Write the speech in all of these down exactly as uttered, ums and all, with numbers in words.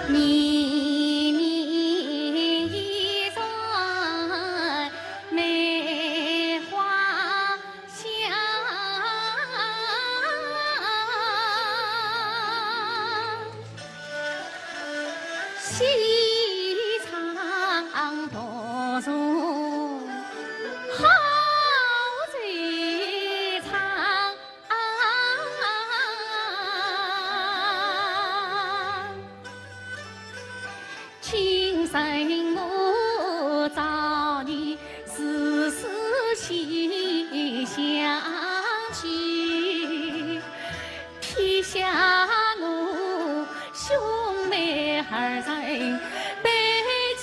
年年一场梅花香。 西窗独坐好酒尝。今生我早年时时细想起， 撇下我兄妹二人悲凄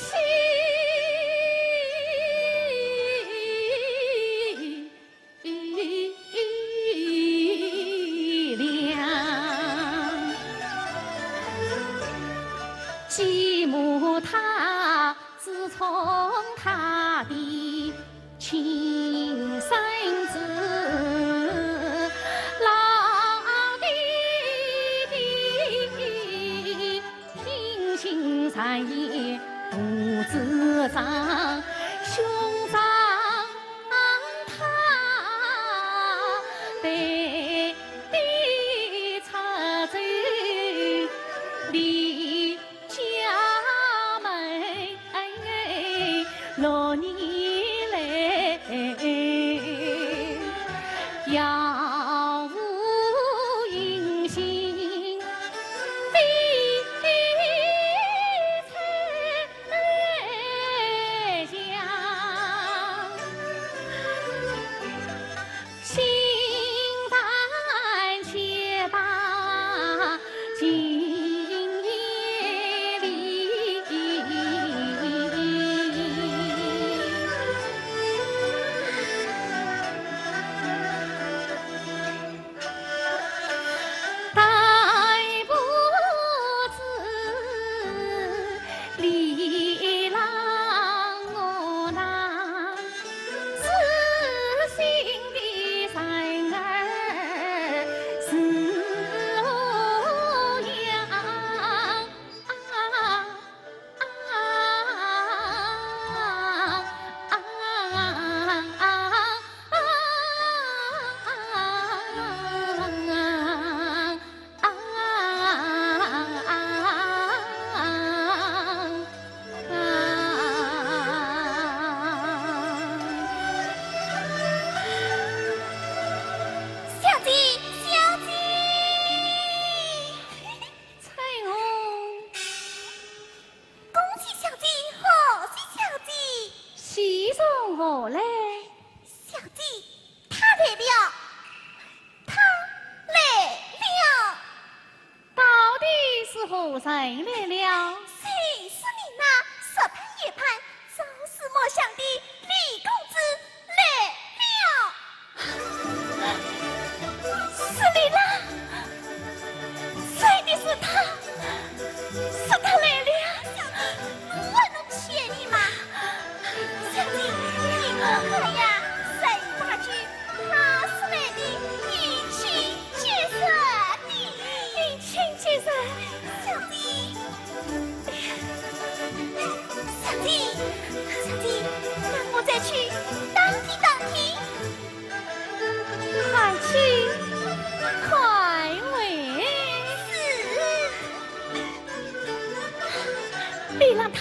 凉。继母她自从她的 亲生子，老弟弟品行善言父子长，兄长他被逼出走，离 家门六年来，杳无音信，非曾想。 心淡且把今夜里。 但不知李郎我那痴心的人儿是何样。 小姐，小姐。 春红。恭喜小姐，贺喜小姐。喜从何来？小姐，他来了，他来了。到底是何人来了？谁是你那说盼也盼，朝思暮想的李公子来了？ 是你啦，真的是他，是他来了。小姐，我还能骗你吗？小姐，你我看呀，谁发觉他是来的，你请解释的。你请解释。小姐，小姐，小姐，让我再去打听打听。 快去快回。是。李郎他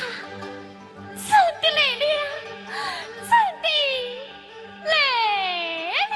真的来了，真的来了。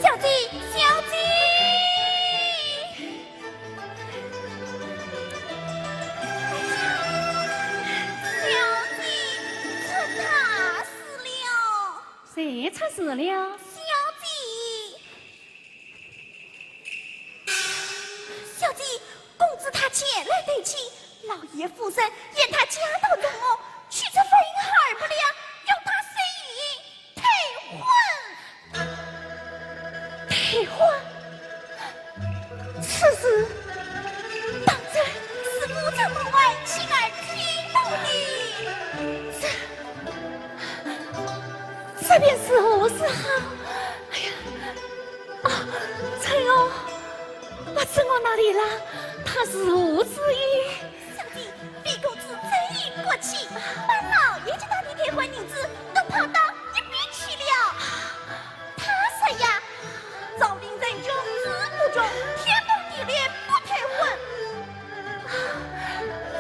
小姐，小姐！小姐，出大事了！谁出事了？小姐！小姐，公子他前来投亲，老爷夫人嫌他家道中落，娶着文孩儿不良，要他随意 退婚。退婚？此事当真？是我在门外亲耳听到的。这，这便如何是好？哎呀，啊，春红，不知我哪里来，他是何主意？ 小姐，李公子真有骨气，把老爷家的退婚银子都抛到一边去了。他说呀，朝廷人穷志不忠，天崩地裂不退婚。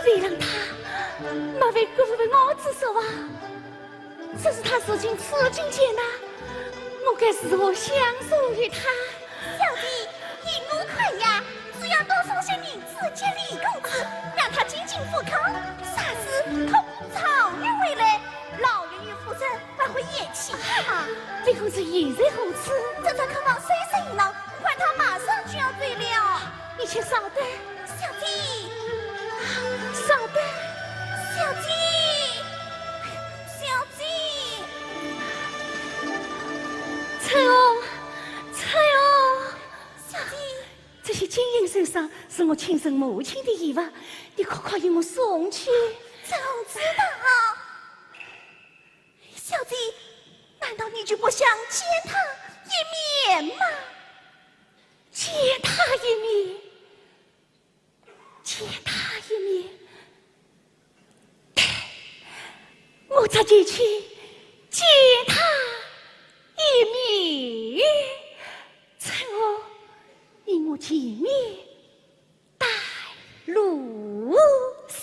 李郎他莫非辜负我之说啊？ 只是他如今处境艰难，我该如何相送于他？小姐，依我看呀，只要多送些银子给李公子，让他进京赴考，啥时考过状元回来，老爷与夫人还会嫌弃他吗？李公子现在何处？正在客房睡睡呢，我看他马上就要走了。你且稍等。 小姐，稍等。小姐，小姐。春红，春红。小姐。这些金银首饰是我亲生母亲的遗物，你可可与我送去？春红知道。小姐，难道你就不想见他一面吗？见他一面？ 见他一面。对，我这就去见他一面。春红，与我前面带路。是。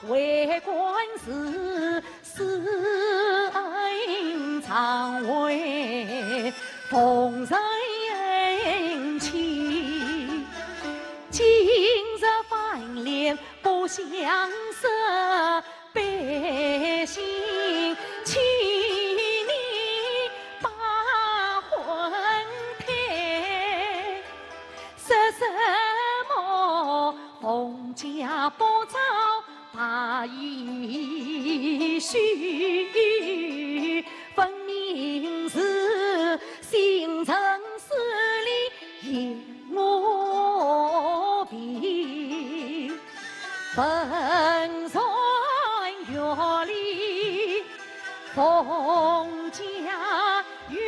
为官是世恩常为奉承起，今日翻脸不相识，背信弃义把婚配。 说什么封家不招大义婿，分明是心存势利嫌我贫。本船月里 奉家园。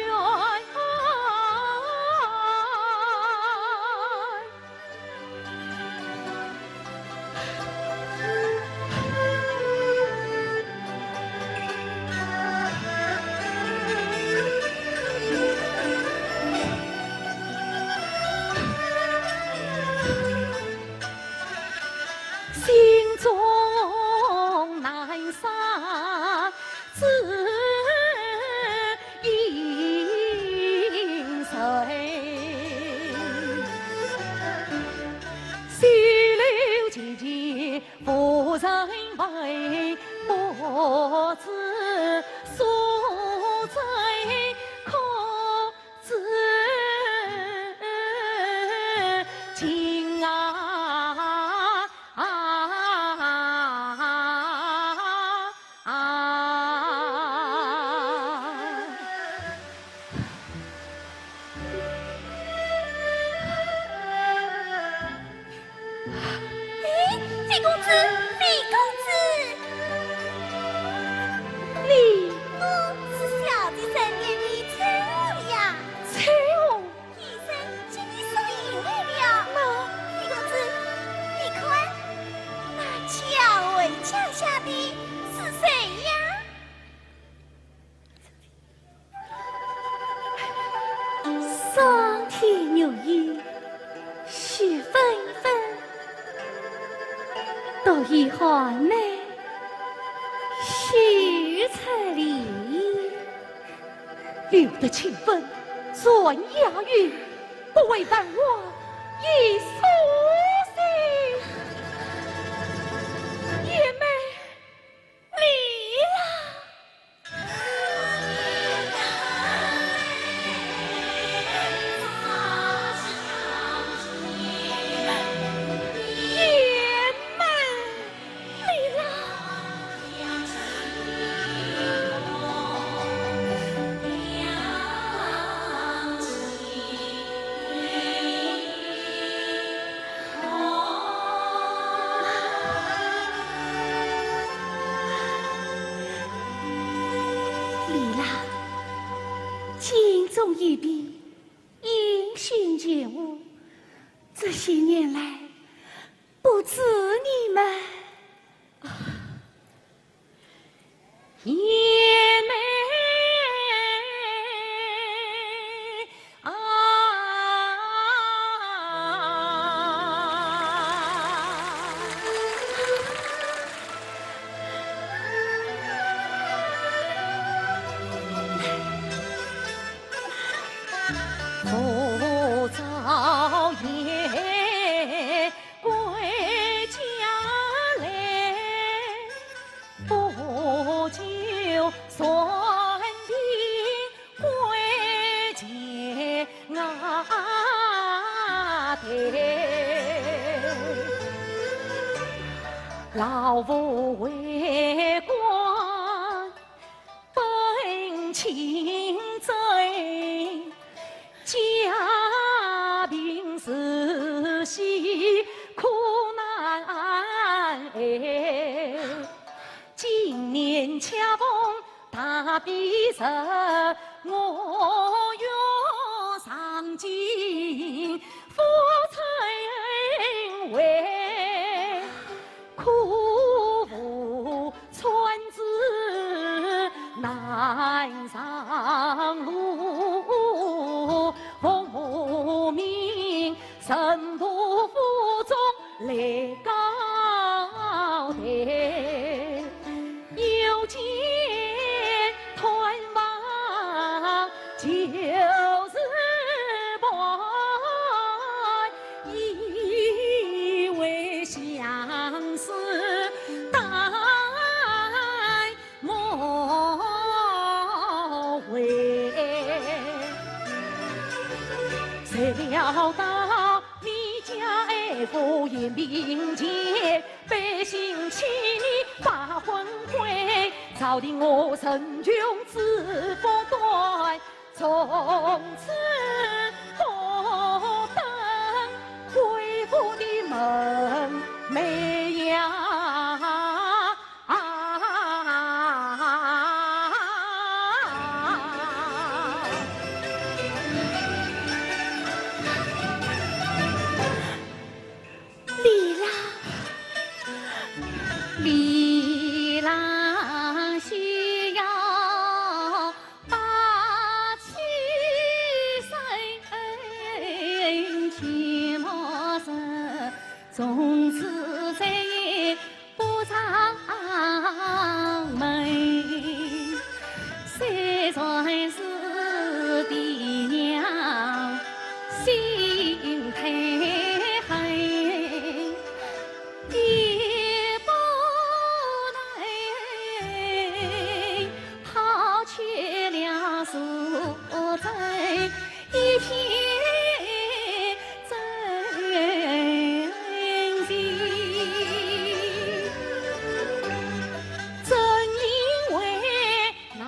心中难舍 之因谁？须留姐姐夫人陪，不知所在可 知今啊。哎，费公子，费公子！你，我是小姐身边的翠红呀。翠红？ 医生给你送药来了。那，费公子，你看，那叫回脚下的是谁呀？霜天玉衣，雪纷纷，独倚寒梅，羞翠离。 留得青春传佳韵，不为繁华易疏信。贤妹，你啦！ 李郎，京中一别，音讯全无，这些年来，不知你们 贤妹啊。老夫为官 本清正，家贫如洗苦难挨。今年恰逢大比试，我欲上京赴春闱。 可无穿刺难上路，奉母命，人徒府中来交代。料到你家爱父严并前，背信弃义把魂归，朝廷我陈琼子不断，从此不登贵府的门楣呀。 啊！李郎，李郎，休要把此生寂寞人，从此再也 不上门。虽然是爹娘心太狠，也不能抛弃了素贞。 一片真情。正因为难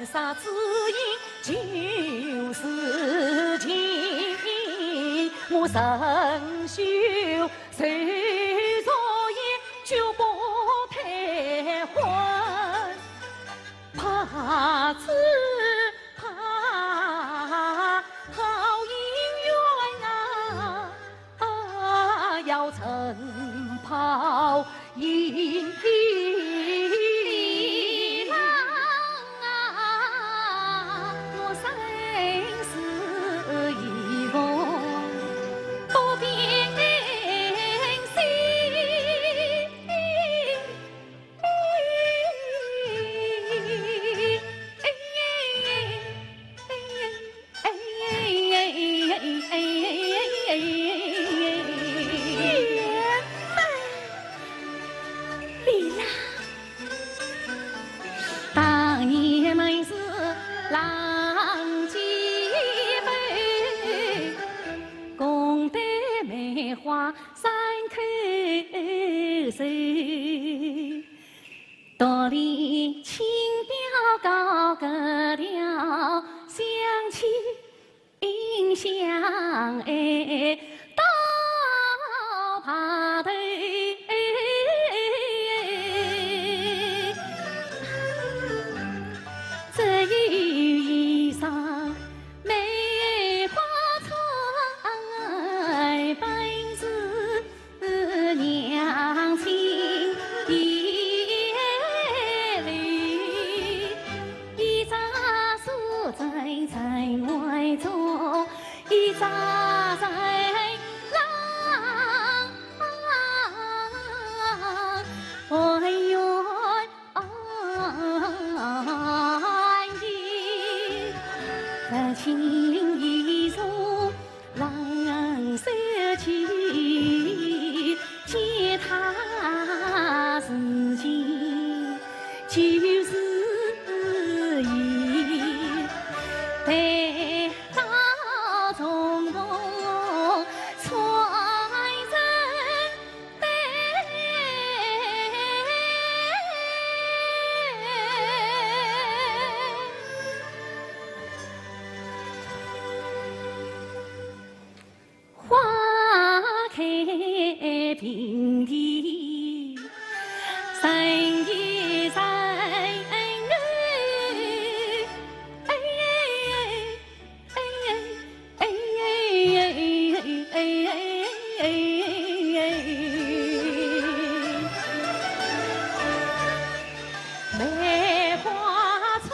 舍之意就是情，我沈黛虽然也绝不退婚。 怕只怕好姻缘啊，啊，要成泡影。李郎啊，我生死已无不变心。 李郎，当年门是狼藉辈，共对梅花 山口水，独怜轻表高阁调，想起应相爱到白头。只有一双 梅花窗本是娘亲眼泪，一霎时在尘埃中，一霎在浪外。 恩怨，恩怨，不经意中冷手起，其他事情就是一。待到重逢，穿针 花开并蒂人亦人。梅花窗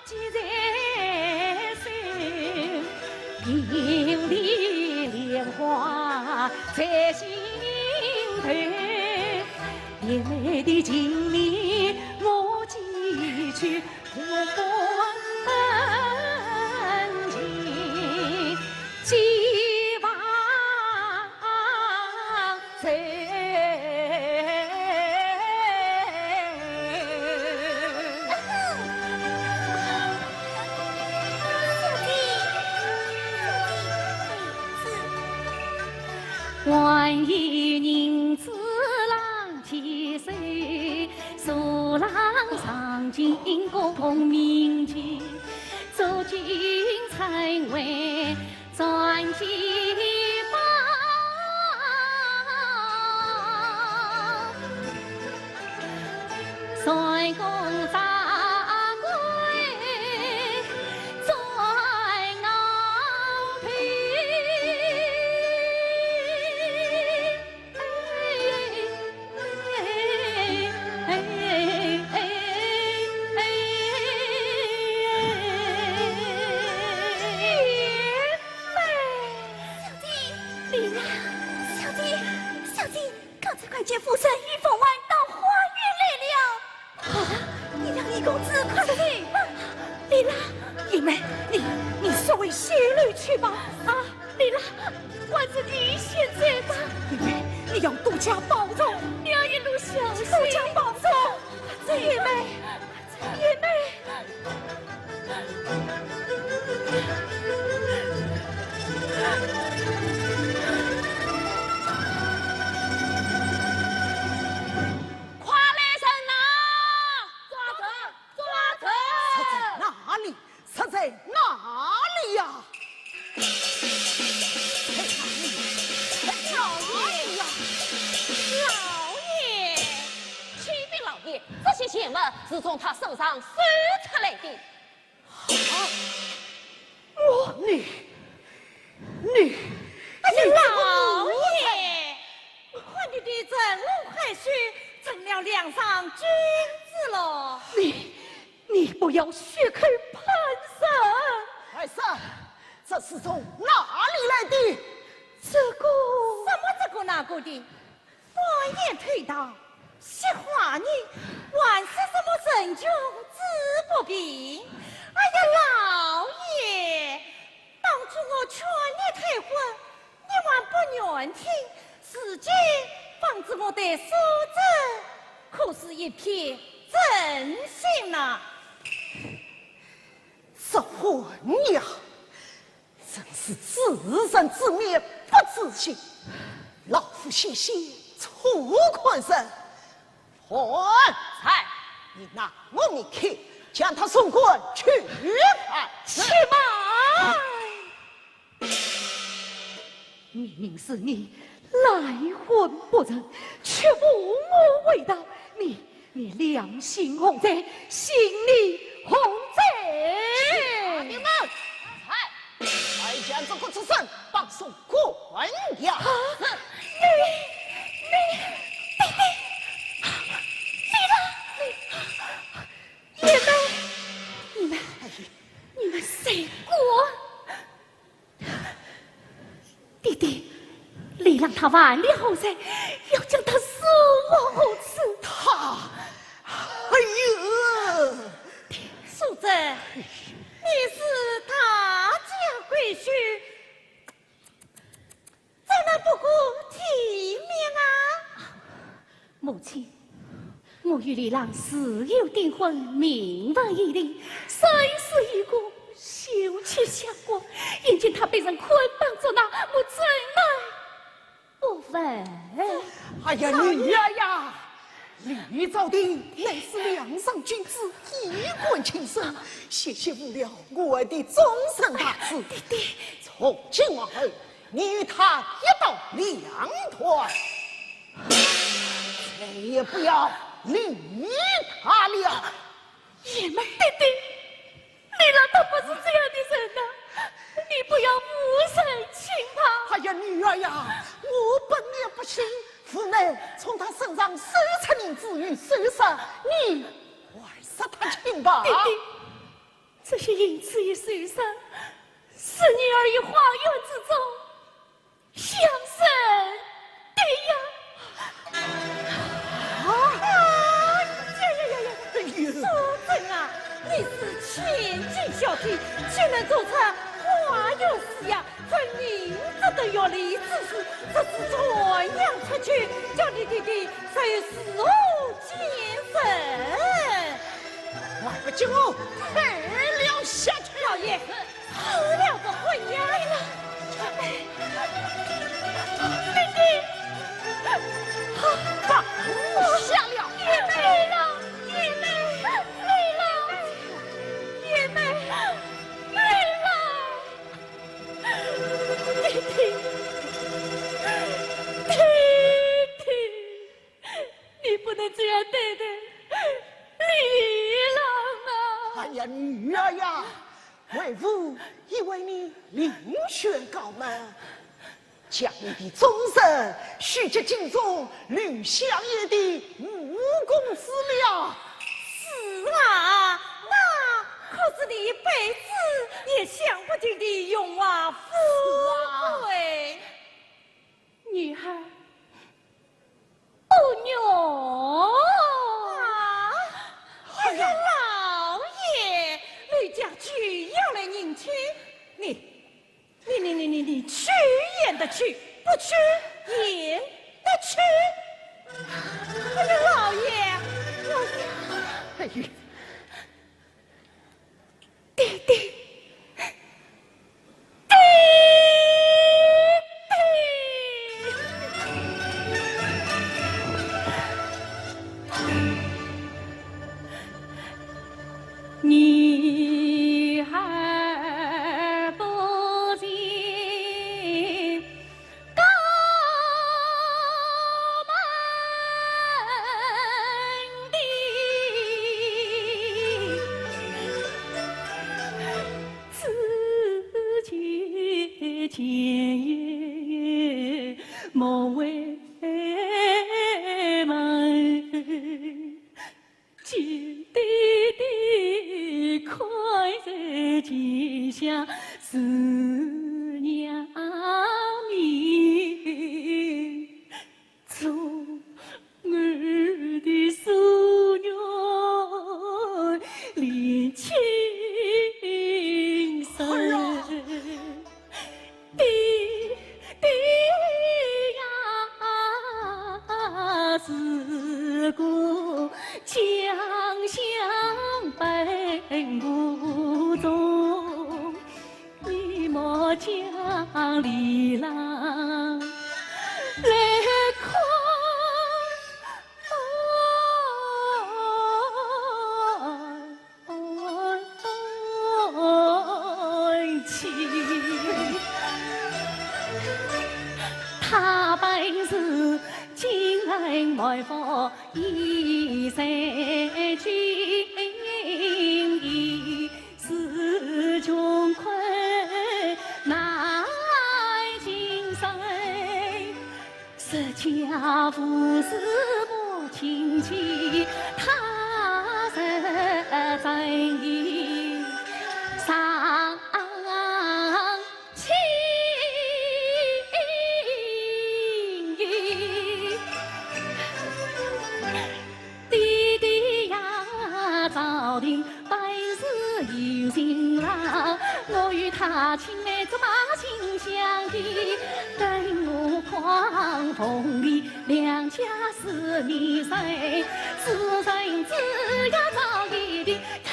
寄在手，并蒂莲花在心头。甜美的情意我寄去， 不问恩情寄望谁？进宫明镜，做金钗为传奇宝。三公三跪传小姐，小姐，小姐，刚才看见夫人与凤欢到花园来了。啊，你让二公子快进来。丽郎。玉妹，你，你速回绣楼去吧。啊， 丽郎，还是你先走吧。玉妹，你要多加保重。你要一路小心。多加保重。玉妹，玉妹。快来人呐！抓贼！抓贼！抓贼！哪里？ 贼在哪里呀？在哪里？在哪里呀？老爷，启禀老爷，这些钱物是从他身上搜出来的。啊，我，你，你，哎呀，你这个奴才！老爷，看你的振聋发聩，成了梁上君子了。你， 你不要血口喷人！二嫂，这是从哪里来的？这个……什么这个那个的？半夜偷盗，说话呢，还说什么人穷志不平？哎呀，老爷，当初我劝你退婚， 你还不愿听，如今方知我对苏州可是一片真心呐。这混娘，真是知人知面不知心，老夫险些错看人。 混！在，你拿我面去，将他送官去判。且慢！明明是你赖婚不成，却无我为大，你，你良心何在？心里何在？你们，在！ 快将这个畜生绑送官衙！啊，你，你，你，你，你，你们，你们，你们谁敢？爹爹，你让他犯了何罪，要将他处罰何处？他，哎呀！苏州，你是大家闺秀， 怎能不顾体面啊？母亲，我与李郎自幼订婚，名分已定，生死与共，休戚相关。眼见他被人捆绑捉拿，我怎能不问？哎呀，女儿呀！ 李昭定乃是梁上君子，衣冠禽兽，险些误了我儿的终身大事。爹爹，从今往后，你与他一刀两断，再也不要理他了。贤妹，爹爹， 李郎他不是这样的人呐，你不要误人清白。哎呀，女儿呀，我本也不信，无奈从他身上搜出银子与首饰，你还说他清白？爹爹，这些银子与首饰是女儿于花园之中 相送的呀。啊！哎呀呀呀呀！哎呦！苏州啊，你是千金小姐，岂能做出花园之下，这明知的越礼之事，这是传扬出去，叫你爹爹如何见人？还不给我退了下去！老爷， 除了这婚姻，爹爹，放下了。爹爹，爹爹。你只要对待李郎啊。哎呀，女儿呀，为父已为你另选高门，将你的终身许给京中吕相爷的武功之了。是啊，那可是你一辈子也享不尽的荣华富贵。女儿， 不用。啊，哎呀，老爷，吕家就要来迎亲，你，你，你，你，你，你去也得去，不去也得去。哎呀，老爷，老爷。哎呀，爹爹， 爹爹。女儿不进高门的，自己见也莫为门。 见爹爹快在前厢，是娘命，做我的夙愿连清生。哎呀， 爹爹呀，如果将相奔无踪，你莫将李郎来看。 他本是金陵埋伏已在军营，是穷困难经生。 自家父子母亲情，他日怎样上情？爹爹呀，朝廷 办事有情郎，我与他青梅竹马心相依，更何况凤离两家是你谁？此生只要早一定，抬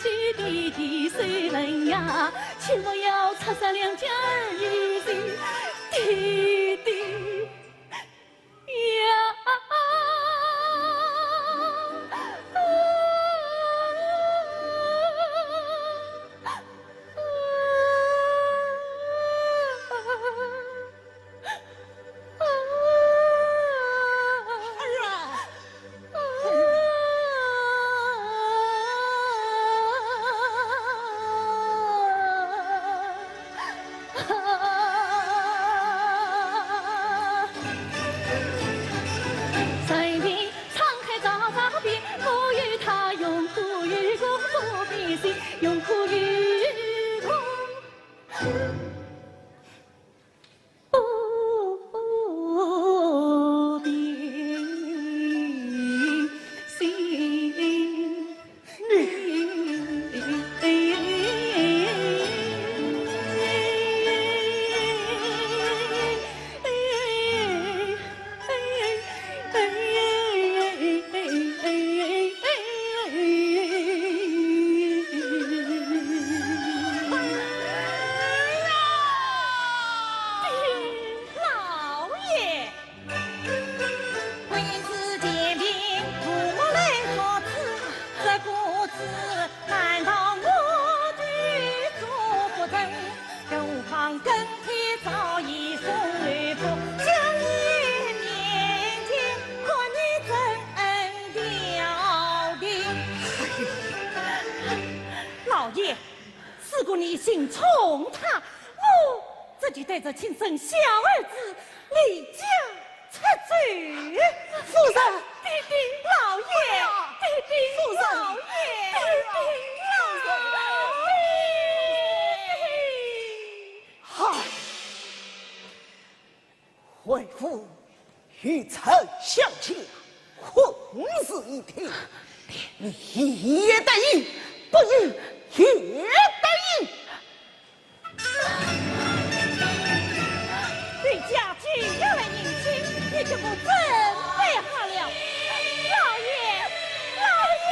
举爹爹谁人呀？切莫要拆散两家儿女情，爹爹。 呀。如果你信从他，我这就带着亲生小儿子离家出走。夫人，爹爹，老爷，爹爹，夫人，老爷，爹爹，老爷。嗨，为父与臣相见， 婚事已定，你也答应，不应也答应。你家既要来迎亲，你就给我准备好了。老爷，老爷，老爷。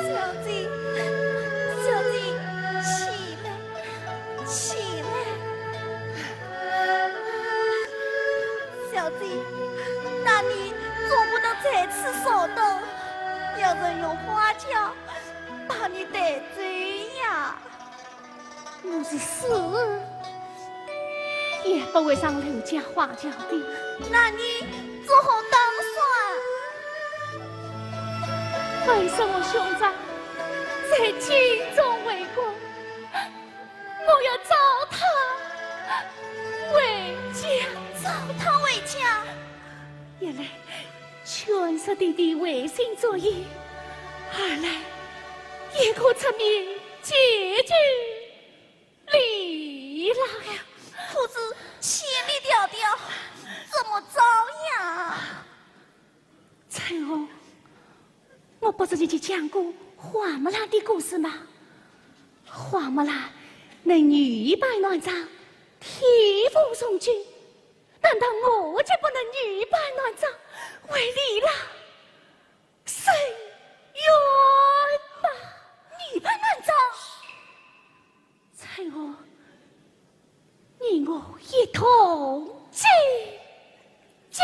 小姐，小姐，起来，起来。小姐，那你做不得在此稍等，有人用花轿把你带走呀。 我是死，也不会上刘家花轿的。那你作何打算？为什么兄长在京中为官？我要找他回家。找他回家？ 一来劝说爹爹回心转意，二来也可出面解救李老爷。可是千里迢迢，怎么找呀？春红，我不是与你讲过花木兰的故事吗？花木兰能女扮男装，替父从军， 难道我就不能女扮男装，为李郎伸冤吗？女扮男装？春红，你我一同进京。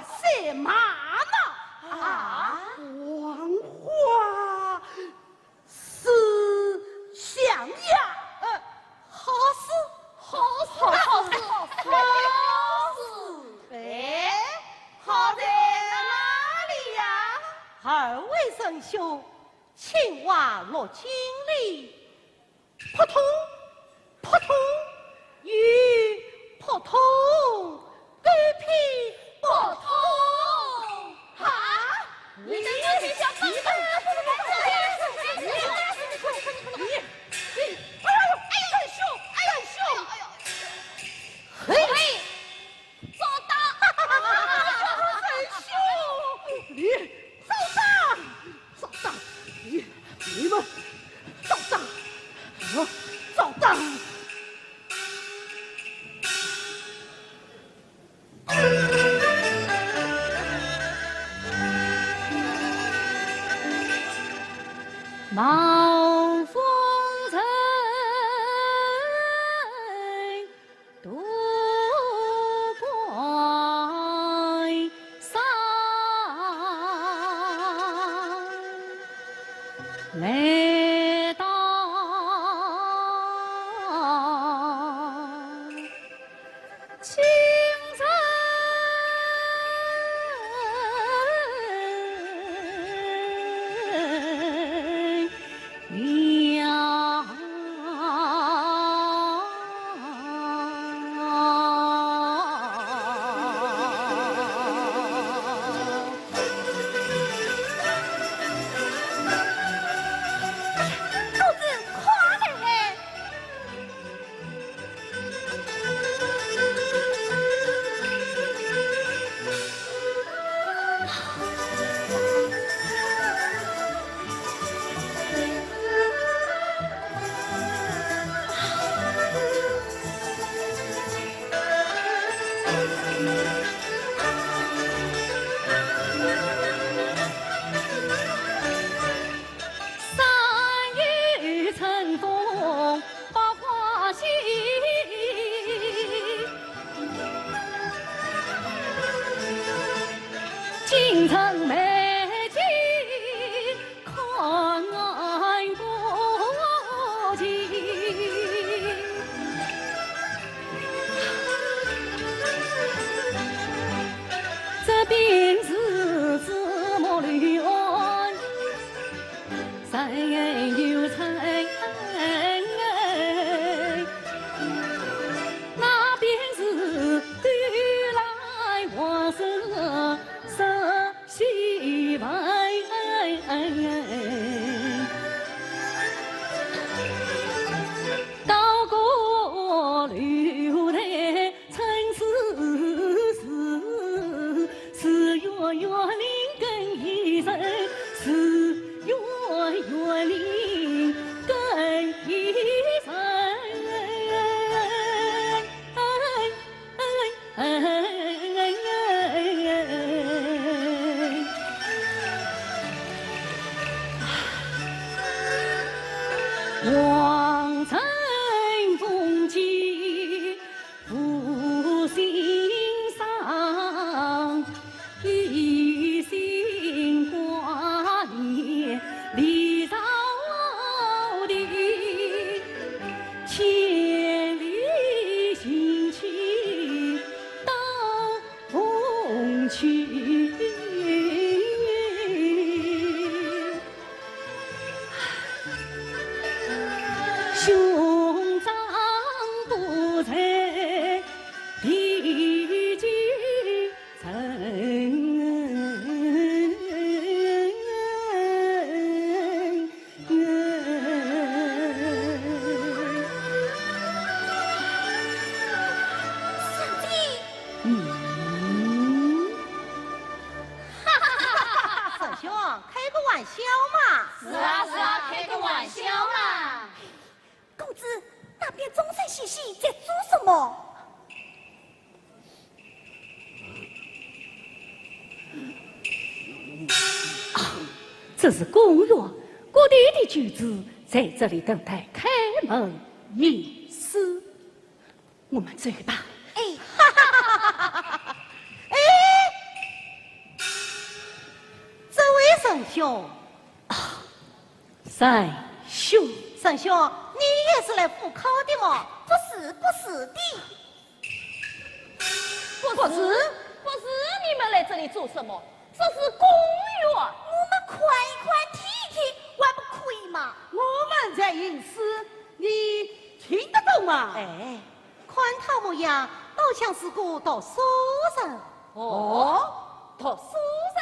赛马呢？啊？黄花似象牙。呃，好事，好事，好事，好事。哎，好在哪里呀？二位仁兄，青蛙落井里，扑通扑通，又扑通，狗屁扑通。啊？你这个小笨蛋！哎呦，哎呦，哎呦，哎呦，哎呦！嘿！ 找打！哎呦，仁兄，你找打，找打，你，你们找打，啊，找长眉间看不见。这边是紫陌流岸，山有山，那边是对来黄色 山西外，到过楼台城市是，是远远林更一人，是远远林更一人。 望春风起，拂心上，一心挂念离骚的，千里寻去 东去。兄长不在地界人。 小姐。嗯。沈兄，开个玩笑嘛。是啊，是啊，开个玩笑嘛。公子，那边东张西望在做什么？ 这是宫院，各地的举子在这里等待开门仪式。我们走吧。哎。哎，这位沈兄。啊，沈兄。沈兄，你也是来赴考的吗？不是，不是的。 不是，不是，你们来这里做什么？这是宫院。我们看一看，听一听，还不可以吗？我们在吟诗，你听得懂吗？哎，看他模样，倒像是个读书人。哦，读书人，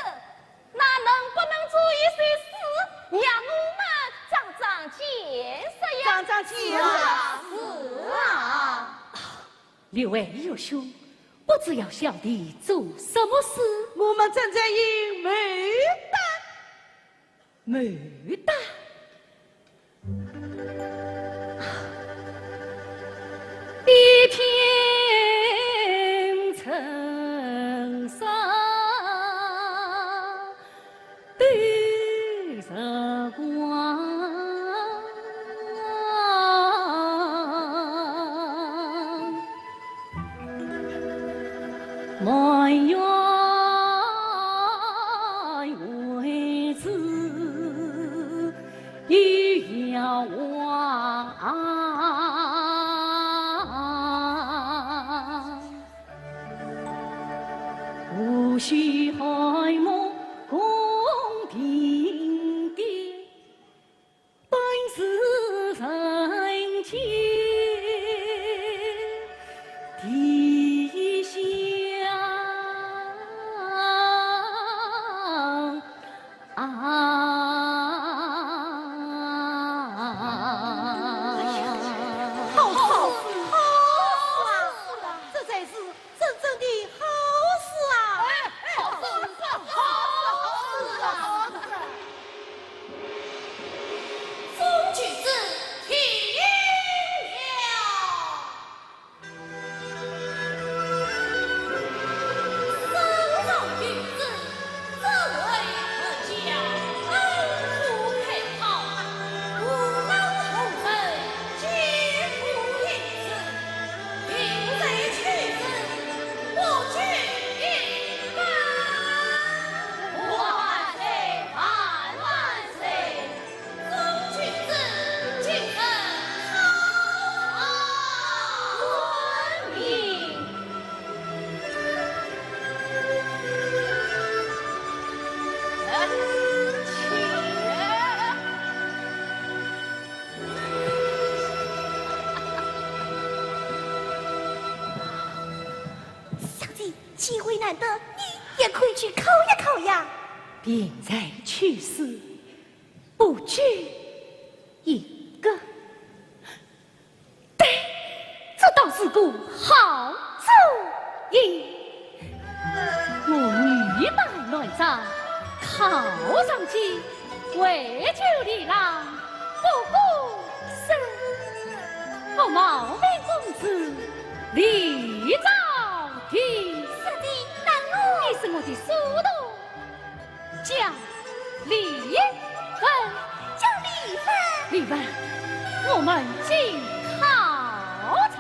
那能不能作一首诗，让我们长长见识呀？长长见识。是啊，是啊。 六位岳兄，不知要小弟作什么诗？我们正在吟牡丹。牡丹？一片春色 对时光，满园围子一摇晃。 无须寒门宫嫔殿，本是人间地下。 啊。哎呀，好诗，好诗啊！这才是真正的好诗啊！哎，好诗，好机会难得，你也可以去考一考呀。病在曲师，不拘一格。对，这倒是个好主意。我女扮男装，靠上去，为救李郎不顾生。我冒名公子，李兆廷。师弟，难我。你是我的书童，叫李文。叫李文。李文，我们进考场。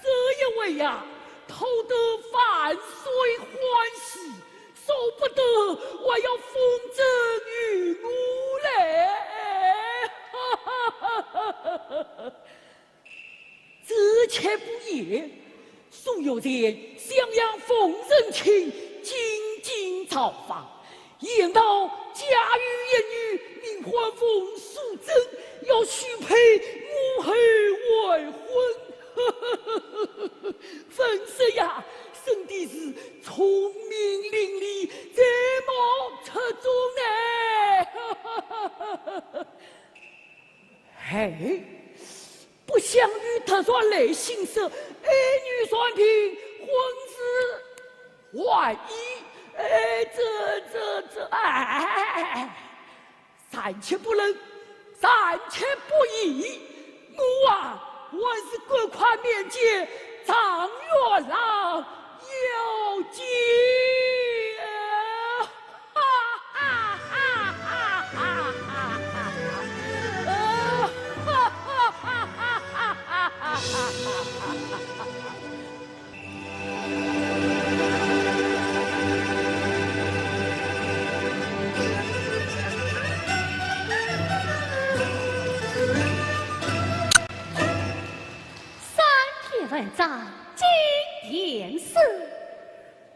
这一回呀，讨得万岁欢喜，少不得还要封珍于我嘞。这却不然，苏有田襄阳奉圣卿进京造访， 言道家有一女，名唤冯素贞，要许配我后完婚。文叔呀，真的是聪明伶俐，才貌出众呢。哎，不想女突然来信说，爱女传聘，婚事 万一，哎，这这这，哎，暂且不论，暂且不议，我啊，还是赶快面见状元郎要紧。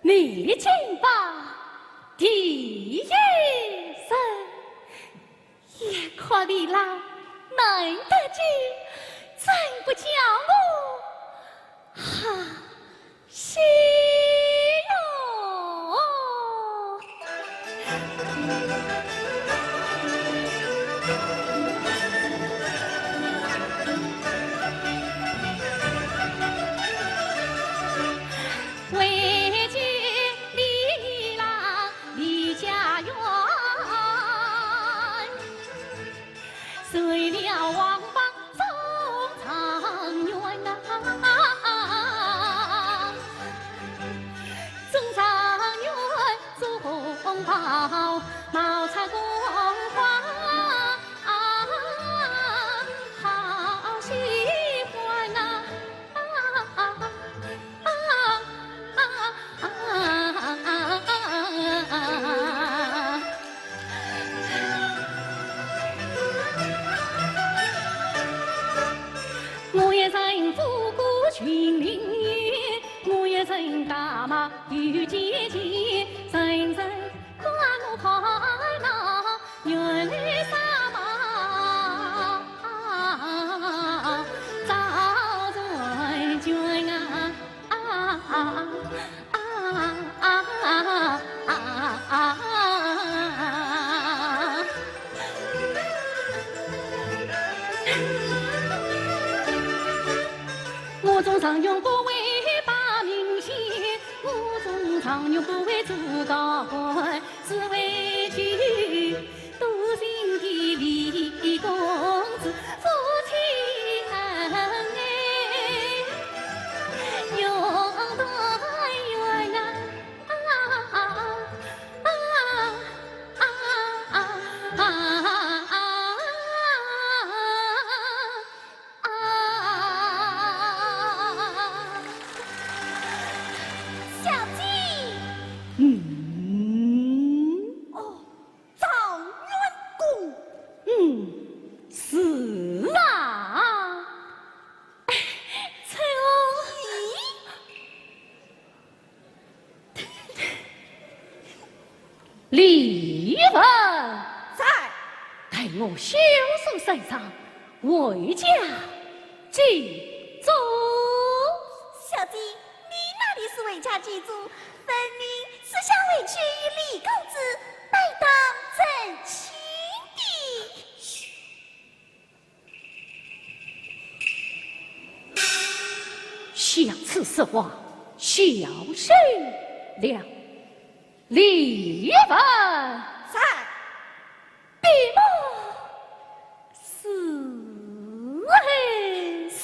你竟把第一人，也可你老难得志，怎不叫我好喜哟？ 我一人不顾群林雨，我一人打马又借箭，人人管我看那原来啥嘛赵传君啊。 我中状元不会拜名县，我中状元不会做高官，只为求 多情的李公子，夫妻恩爱永团圆啊！啊啊啊啊啊啊！ 啊！小姐。嗯。哦，状元公。嗯，是啊。哎，春红。咦？ 李文。在。待我袖手上上，回家祭祖。小姐，你哪里是回家祭祖，分明是想回去与李公子拜堂成亲的。 想此说话，小声了。李文。在。闭目思。思。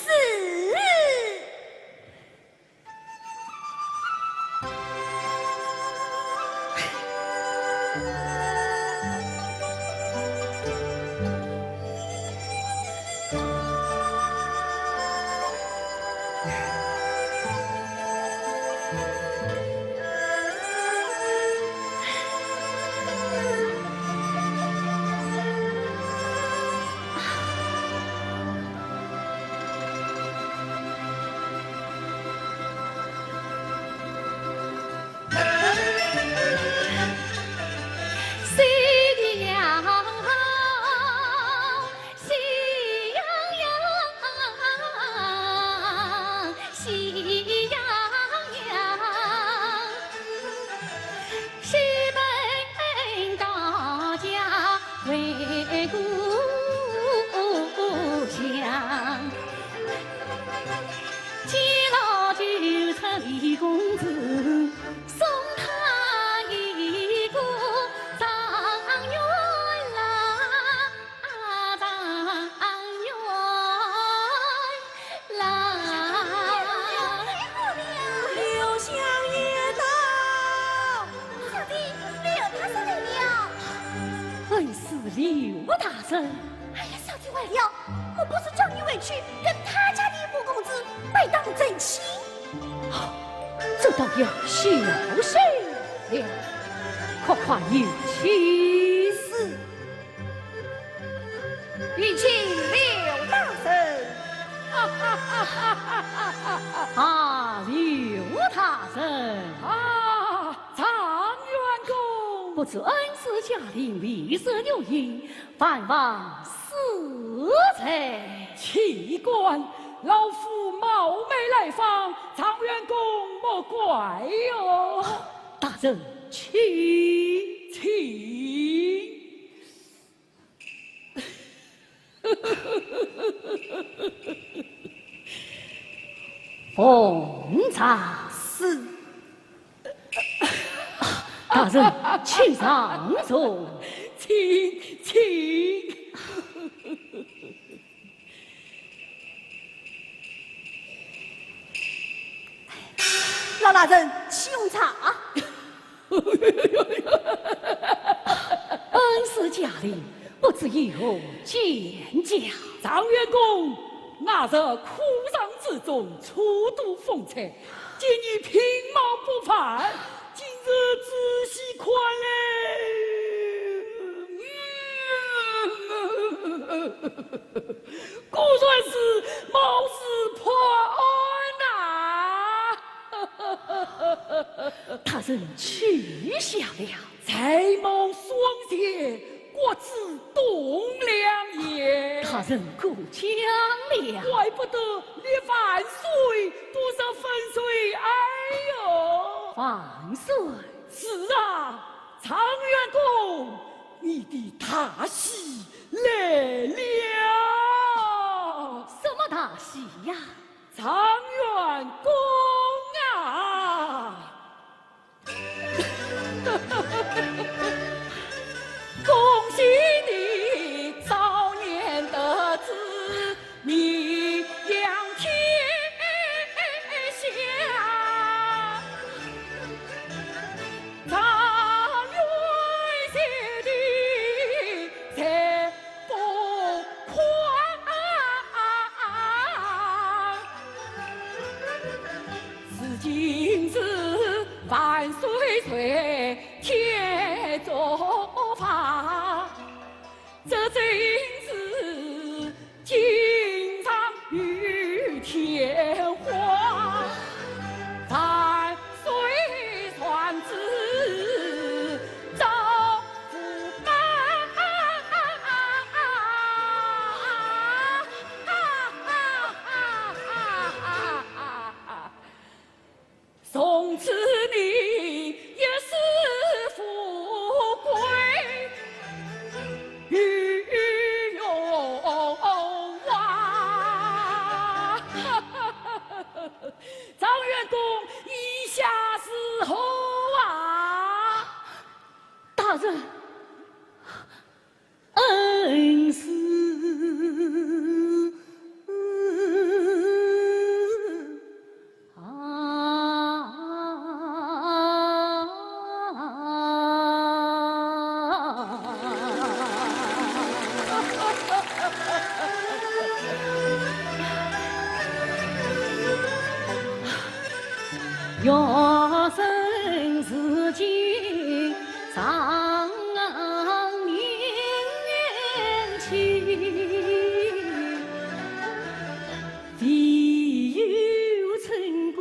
刘相爷到。小姐，刘大人来了。哎，是刘大人。哎呀，小姐坏了，我不是叫你回去跟他家的五公子拜堂成亲？这倒要小心了，快快有请。是。 有请刘大人。啊，刘大人。啊。不知恩师驾临，未曾留影，万望恕罪。岂敢，老夫冒昧来访，状元公莫怪哟。大人，请。请。 奉上。是。大人，请上座。请，请。 老大人，请用茶。恩师驾临，不知有何见教？状元公，那日客船之中，初度风采，见你品貌不凡，今日仔细看来，嗯， 果然是貌似破案呐。大人取笑了。才貌双全，骨子栋梁也。大人过奖了。怪不得你万岁都是万岁，哎哟。万岁。是啊，状元公，你的大喜 来了。什么大喜呀？状元公啊！恭喜你早年得子，名扬天下。 状元贤弟才不狂，是今日万岁垂天做法。 这真是锦上添花，万岁传旨招驸马。 从此你也是富贵与荣华。状元公，意下如何啊？大人， 恩师啊，学生如今 上年纪，未有成功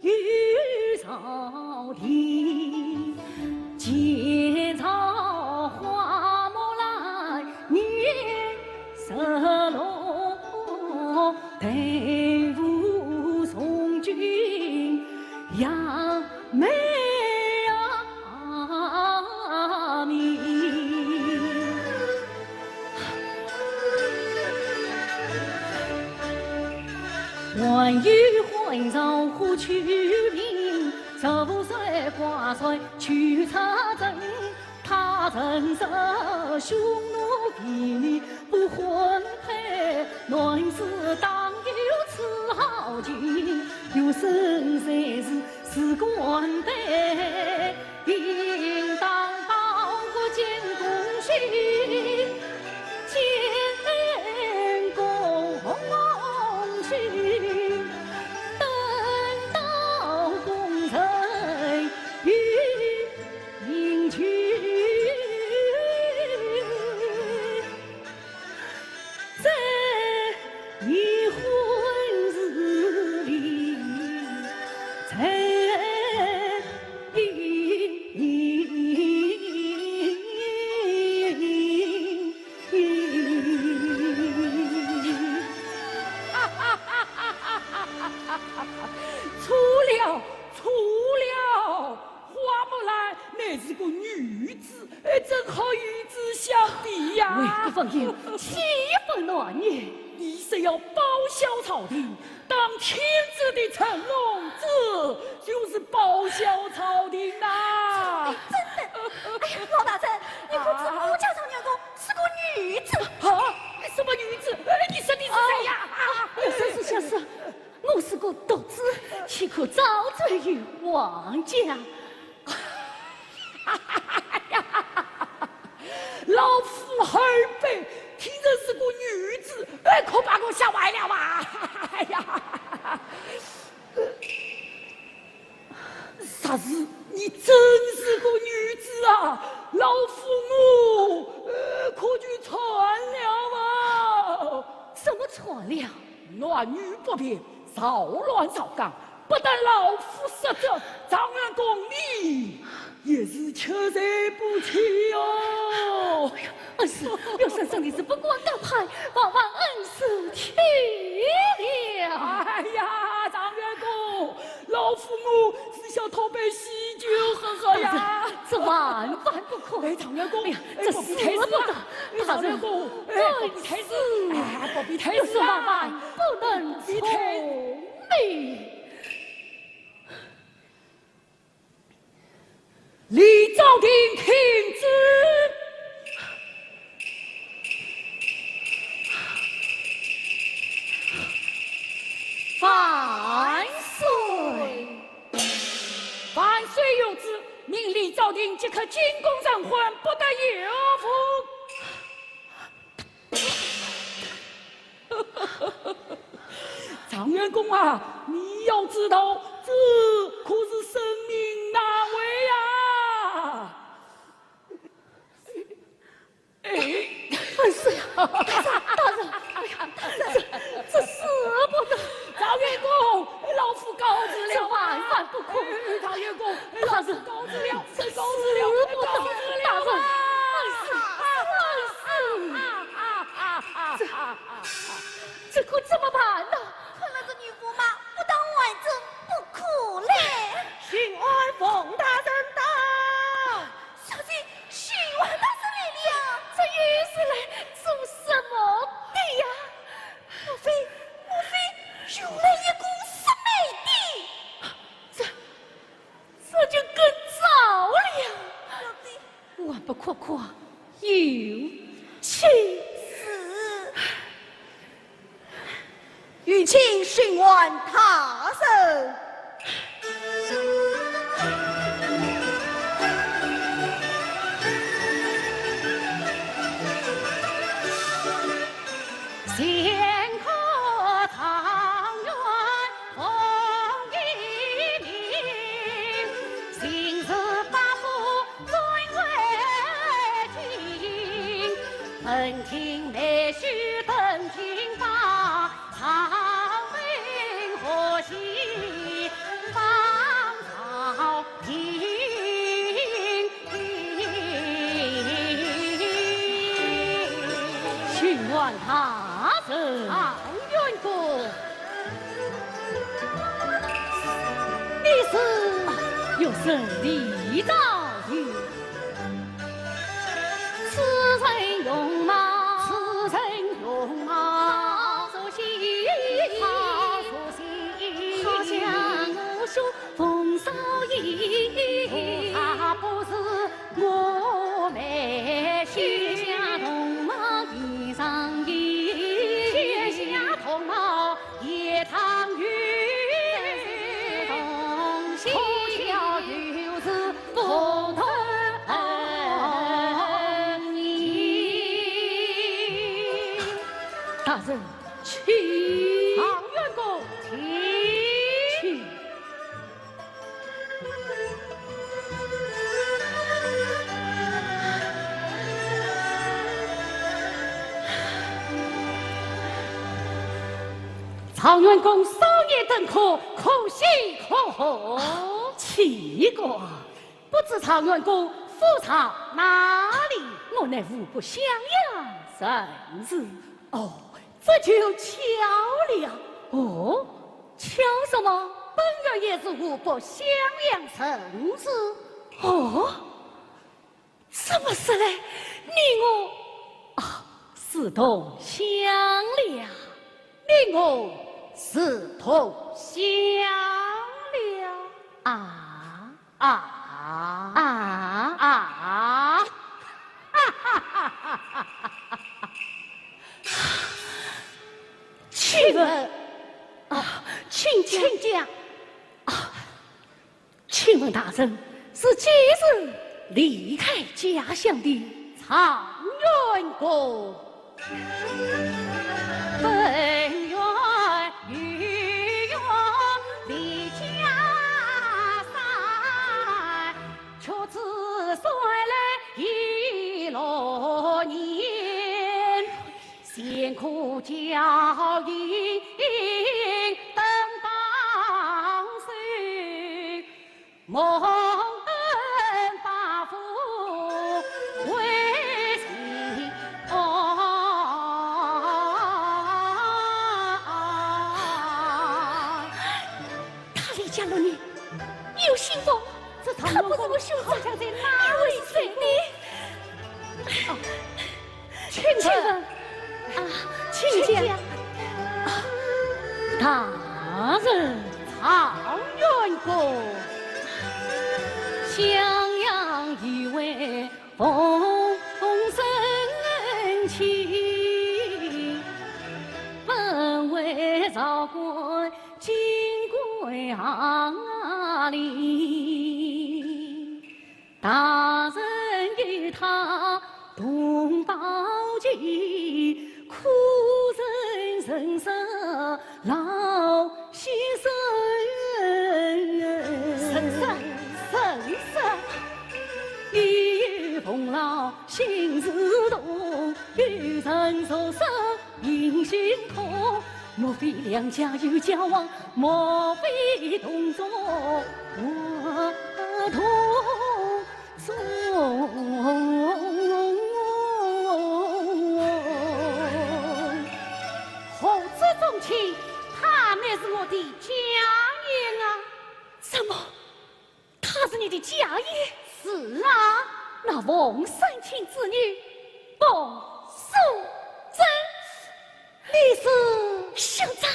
有少年，前朝花木兰年 日落，待父从军杨梅啊面。还有还朝花取名，十五岁挂帅去插阵。 他人说匈奴比你不婚配，男子当有此豪情，有生才是士官配，应当报国建功勋，建功勋，等到功成 名就在你婚事里，在是个女子，哎，真好与之相比呀。为国分忧，岂分男女？你是要报效朝廷，当天子的成龙，这就是报效朝廷呐。真的，哎呀，老大人，你可知我家状元公是个女子？啊，什么女子？哎，你说的是谁呀？啊，啊，小事，小事，我是个独子，岂可招赘于王家？ 老夫后辈，听着是个女子，哎，可把我吓坏了啊！哎呀，啥事？你真是个女子啊！老夫我，呃，可就穿了啊！什么穿了？男女不别，扰乱朝纲， 不但老夫失职，状元公你也是求罪不起哟。恩师，刘先生你是不敢高攀，望恩师体谅。哎呀，状元公，老夫我是想讨杯喜酒喝喝呀。大人，这万万不可。哎，状元公，哎呀，哎，这使不得，不必太师啊。哎，大人，状元公，哎，不必太师，恩师，哎，不必太师啊。有事万万不能不必太师。 李昭廷听旨。万岁！万岁有旨，命李昭廷即刻进宫任官，不得有误。 状元公啊，你要知道，这可是生命难违呀！哎，恩师呀，大人，大人，哎呀，这，这使不得。状元公，老夫告辞了。这万万不可。哎，状元公，老夫告辞了，告辞了，告辞了。大人，恩师，恩师。这，这可怎么办呢？看来这女驸马不到外镇不可了。巡按奉大人到。小姐，巡按大人来了。这又是来做什么的呀？莫非，莫非又来一个失媒的？这，这就更糟了。小姐， 还不快快有请？是。有请巡按大人。巡按大人。状元公。 你是有甚礼招于此人容貌，此人容貌，好像我兄冯绍贤，恐怕不是我妹婿。天下同貌一丈一，天下同貌一丈一，同姓，可笑又是不同名。大人，请。状元公，请。 状元公少年登科，可喜可贺。奇怪，不知状元公府在哪里？我乃湖北襄阳人氏。哦，这就巧了。哦，巧什么？本院也是湖北襄阳人氏。哦，怎么说来？你我，啊，是同乡了。你我是同乡了。啊，啊，啊，啊。请问，啊，请讲。请讲。啊，请问大人是几时离开家乡的？状元公。本县有县离家山，却只算来一六年，辛苦交银等当时， 望登八府为情哦。他离家六年，有信否？这状元公，他不是我兄长，好像在哪里见过。你会是谁呢？哦， 请问，请问，啊，请讲。请讲。啊，大人。状元公。襄阳一位风神卿，本为朝官金贵行里。 大人与他同胞情，苦忍人生老死生。人生，人生。一逢老心事痛，一人受伤 心心痛，莫非两家有交往，莫非同宗同宗。何止宗亲，她乃是我的家人啊。怎么？ 她是你的家人？是啊。那王三卿之女，王素贞。你是？兄长，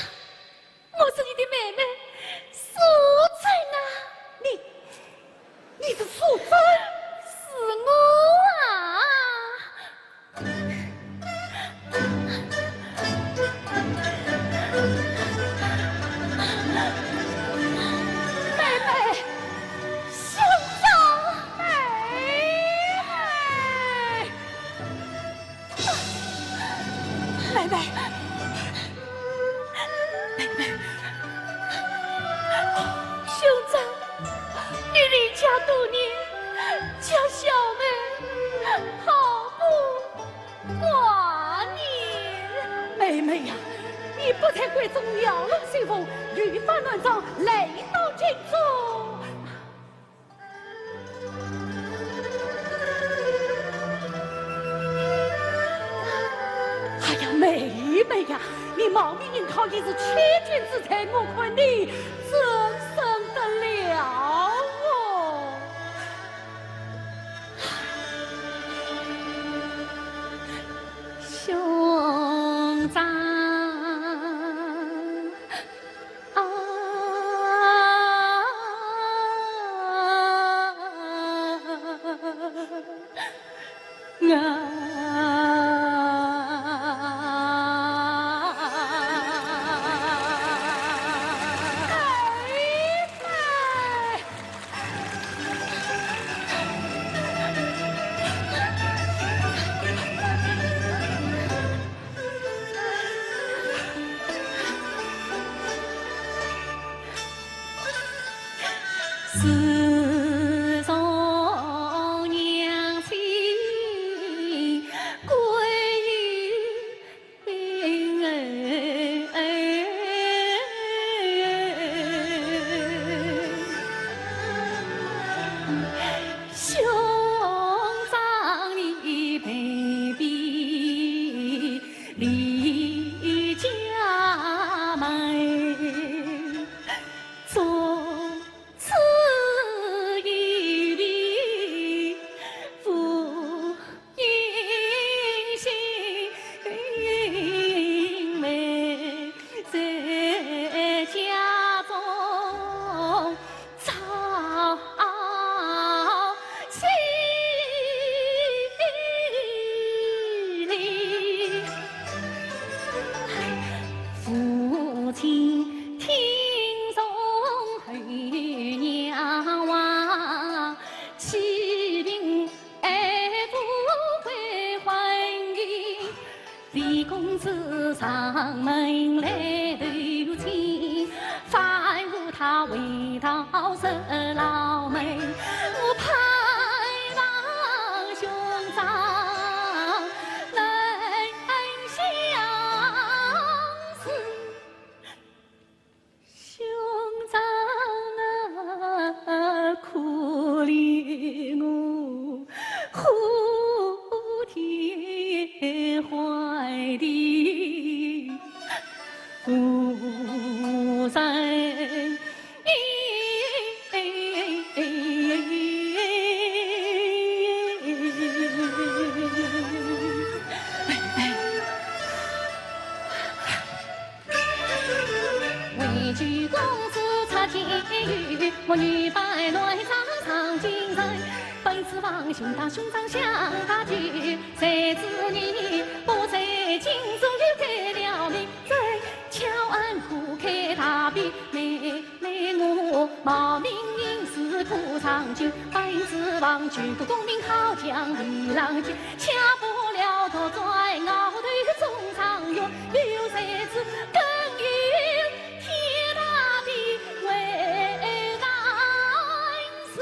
我是你的妹妹，素贞啊。你，你是素贞？是我啊。 妹妹，兄长。妹妹。妹妹。 妹妹。兄长，你离家多年，叫小妹好不挂念。妹妹呀，你不才闺中，摇橹随风，欲把男装来到京中。 哎呀，妹妹呀，你冒名迎讨已是欺君之罪，我看你怎生得了哦？兄长。门来投亲，反误他回到十老门。我盼望兄长能相思。 兄长啊，可怜我，呼天唤地无人应。 为救公子出天游，我女扮男装上京城。本是望兄长兄长相搭救，谁知你我在京中又改了名，真巧俺苦开大便，妹妹我冒名行事苦长久，本是望救个功名好将李郎救， 巧不了独占鳌头中状元，又谁知更有天大的危难事。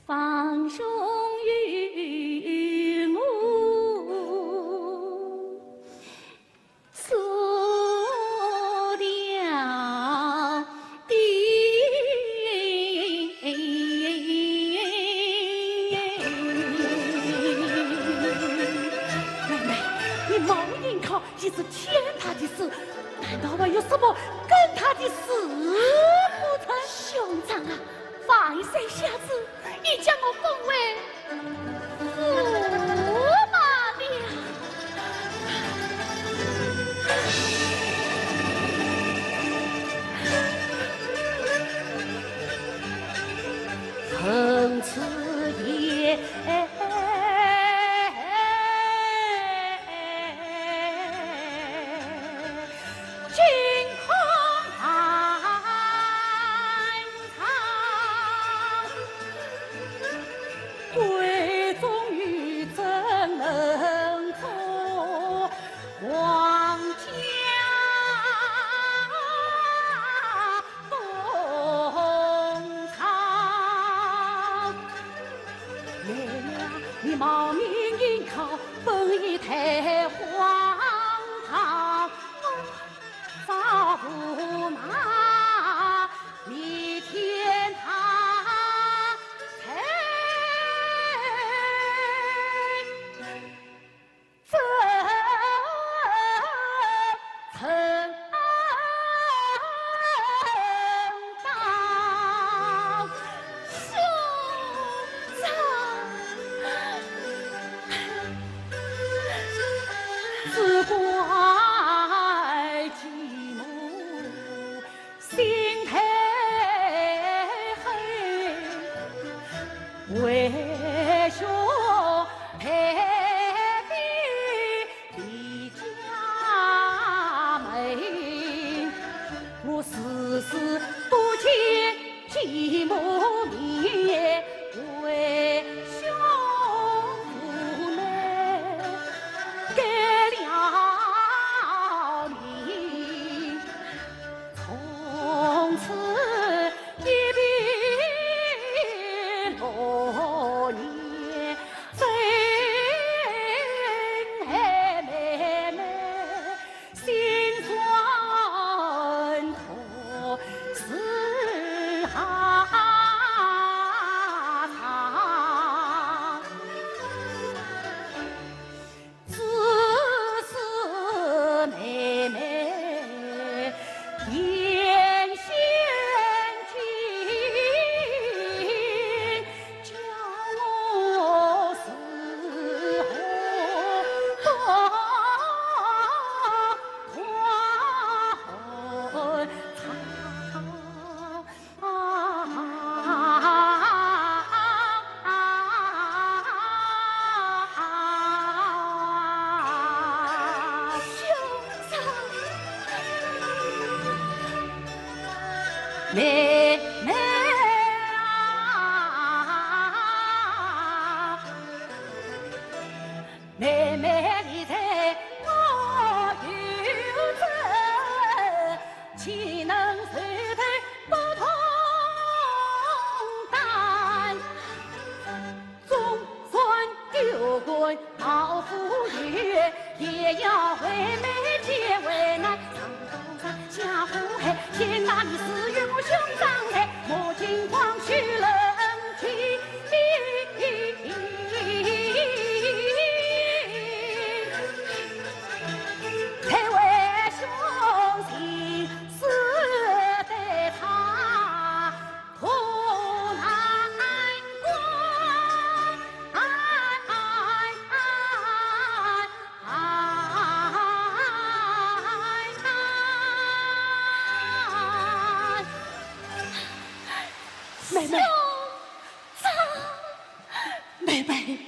方兄与我说条的。妹妹，你冒名考，已是天大的事，难道还有什么更大的事不成？兄长啊，万岁下旨，已将我封为 驸马了。从此以后， 妹妹啊，你冒名应考，本已太荒唐。 只怪继母心太狠，为兄害得离家门，我时时不见 继母面，为兄无奈改了名，从此一别六年，真爱妹妹 心酸痛是啊长。只是妹妹言先进， 叫我如何断肠？兄长。妹妹啊，妹妹。妹妹，妹妹，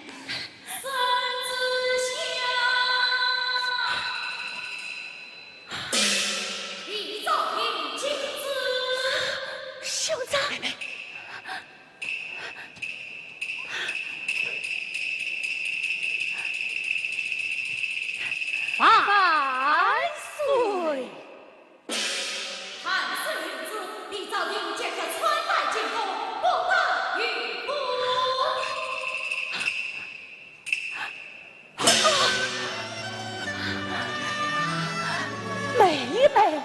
兄长，妹妹，万岁。 妹妹。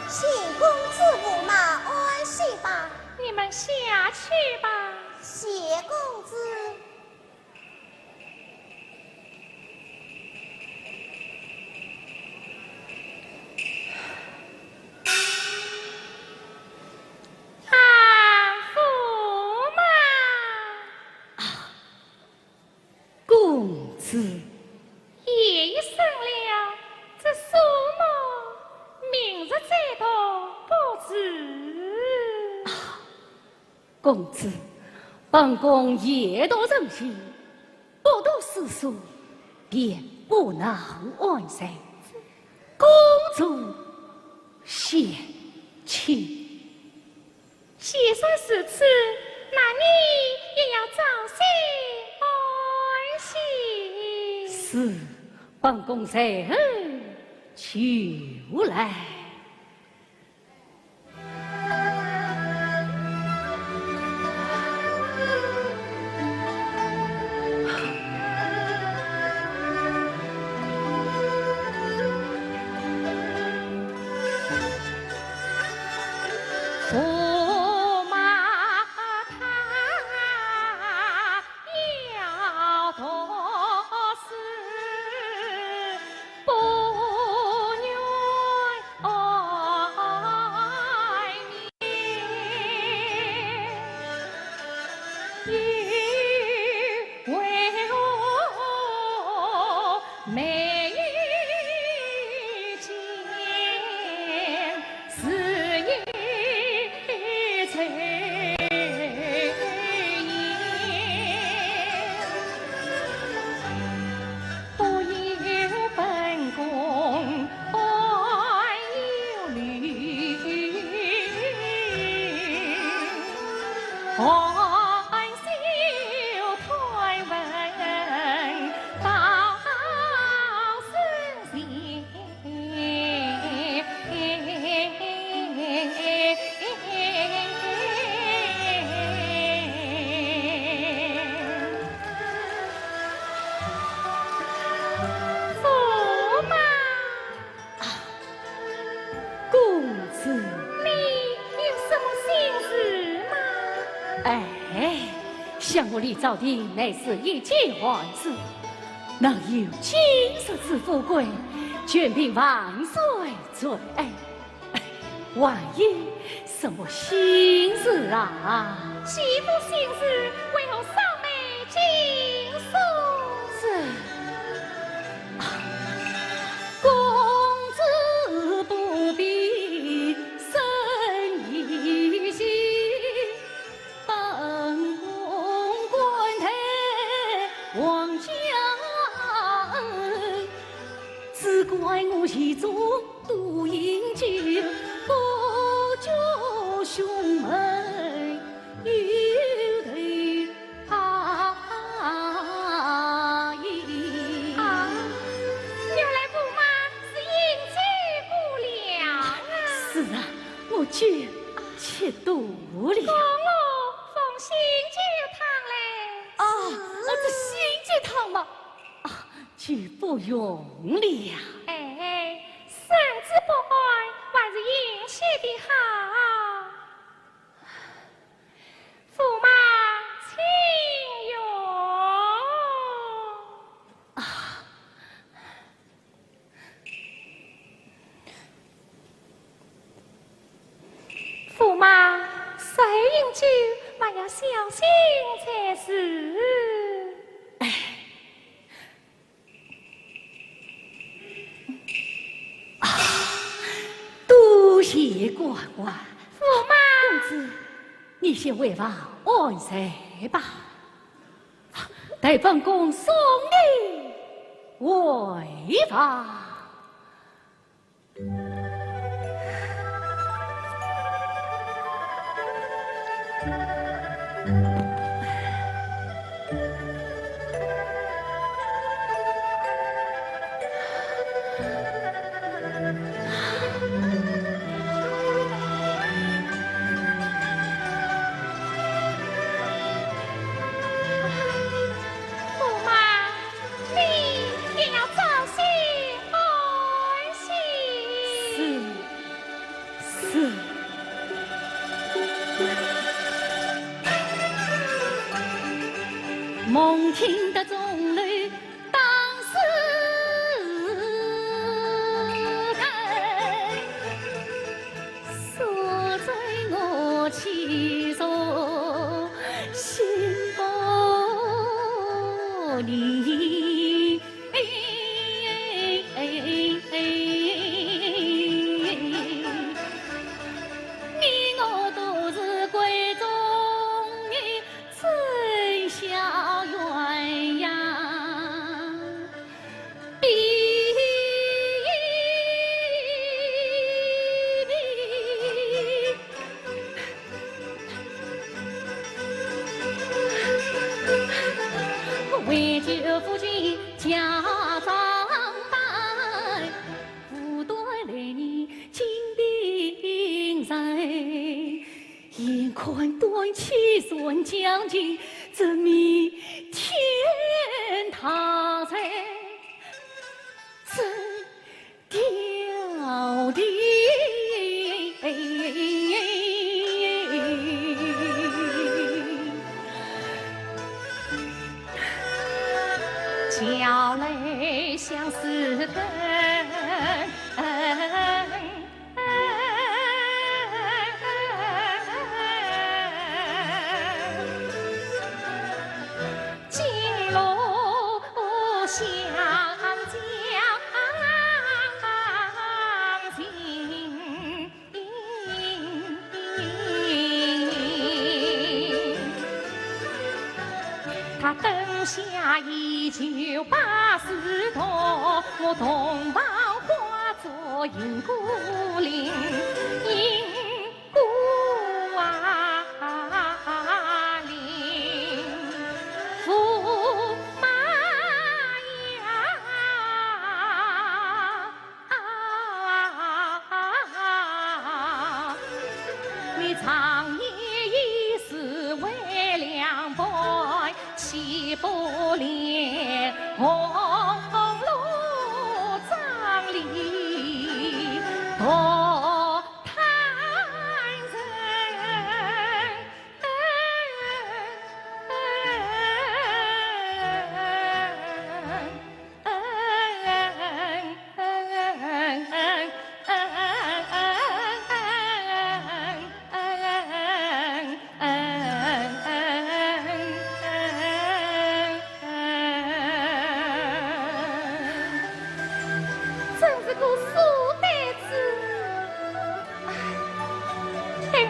谢公子无冒安歇吧。你们下去吧。谢公子。 啊，驸马。啊，公子。夜已深了，这苏某明日再到不迟。啊， 公子，本宫夜读圣训，不读诗书，便不能安睡。公主先请。既然如此，那你也要早些安歇。是，本宫随后就来。想我李昭廷乃是一介寒士，能有今日之富贵，全凭万岁最爱。还有什么心事啊？既无心事，为何少眉紧锁？这……啊，公子不必生疑心。 本宫官待皇家恩，只怪我其中多饮酒，不觉胸闷有头大意。啊，原来驸马是饮酒过量啊。是啊，我酒吃多了。 供我奉醒酒汤来。啊，啊，这醒酒汤嘛，啊，就不用了。哎，身子不安，还是饮些的好。驸马请用。啊。 驸马，稍饮酒，还要小心才是。哎。啊，多谢官官。驸马。公子，你先回房安睡吧。 待本宫送你回房。 驸马，你也要早些安歇。是，是。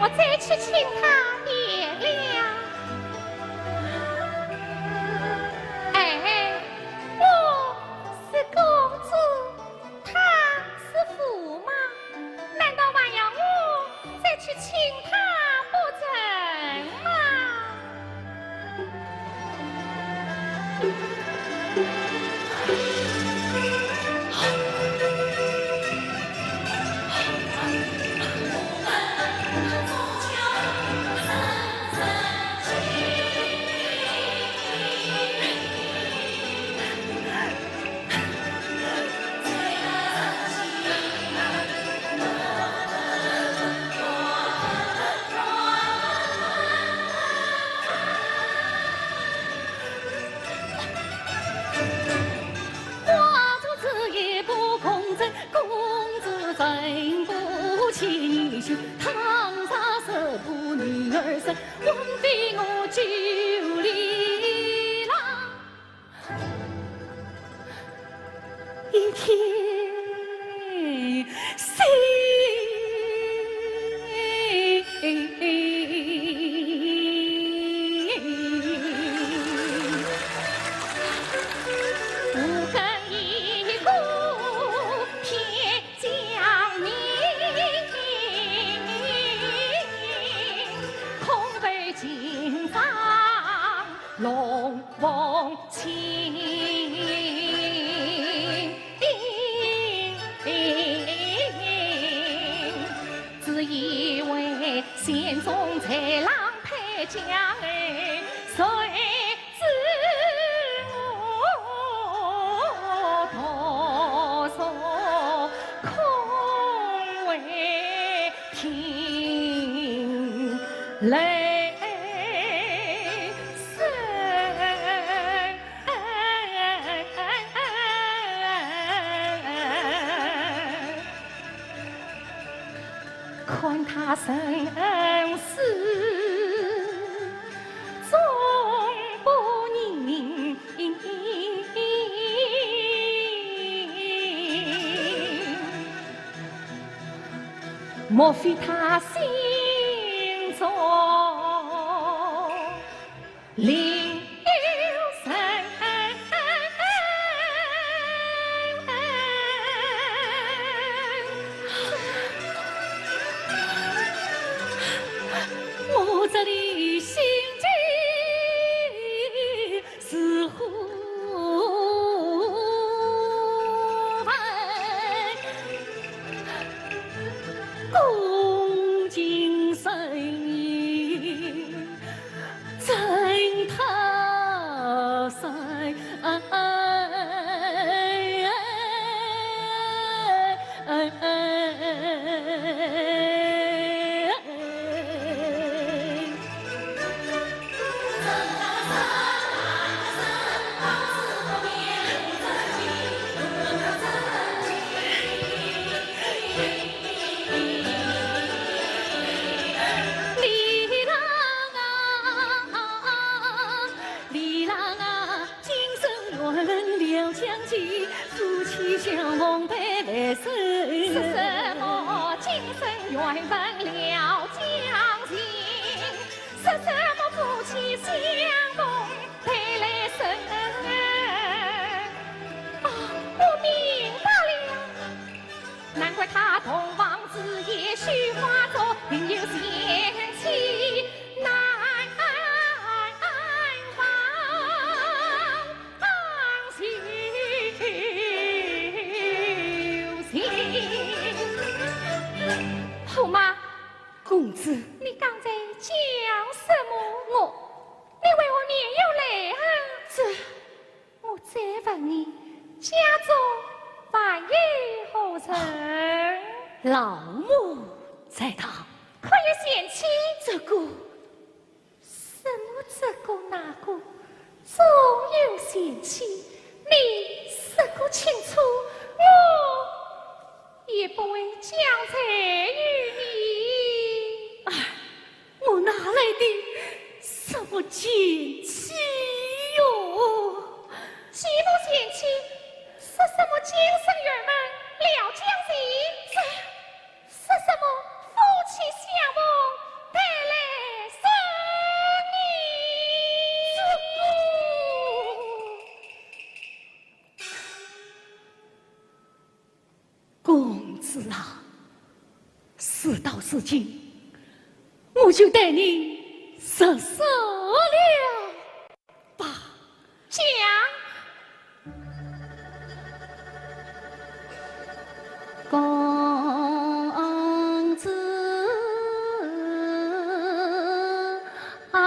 我再去请他便了。哎，我是公主，他是驸马，难道还要我再去请他不成吗？ 看他身世终不宁，莫非他心中 另有人。我这里心急似火焚，共进深夜 真他山。李郎啊，李郎啊，今生缘分了将尽，夫妻相逢白来生。说什么今生缘分了将尽，说什么夫妻相逢白来生。啊，我明白了。 难怪他洞房之夜绣花针，另有贤妻难忘旧情。驸马，公子，你刚才叫什么？我，你为何面有泪痕？这 我再问你，家中还有何人？老母在堂。可有贤妻？这个，什么这个那个，总有贤妻。你说个清楚，我也不会将罪于你。唉， 我哪来的什么贤妻哟？既不贤妻，说什么今生缘分了将尽？这，说什么夫妻相逢公子啊，事到如今，我就代你实说了吧。讲。公子啊，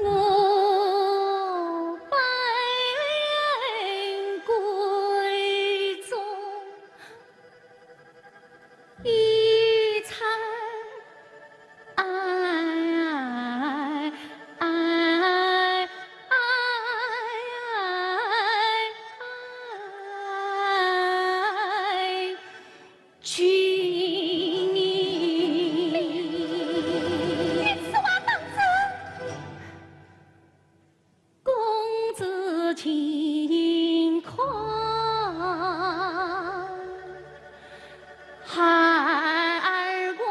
我本闺中一场爱，爱，爱，爱，爱。 君。你此话当真？公子轻看，孩儿看。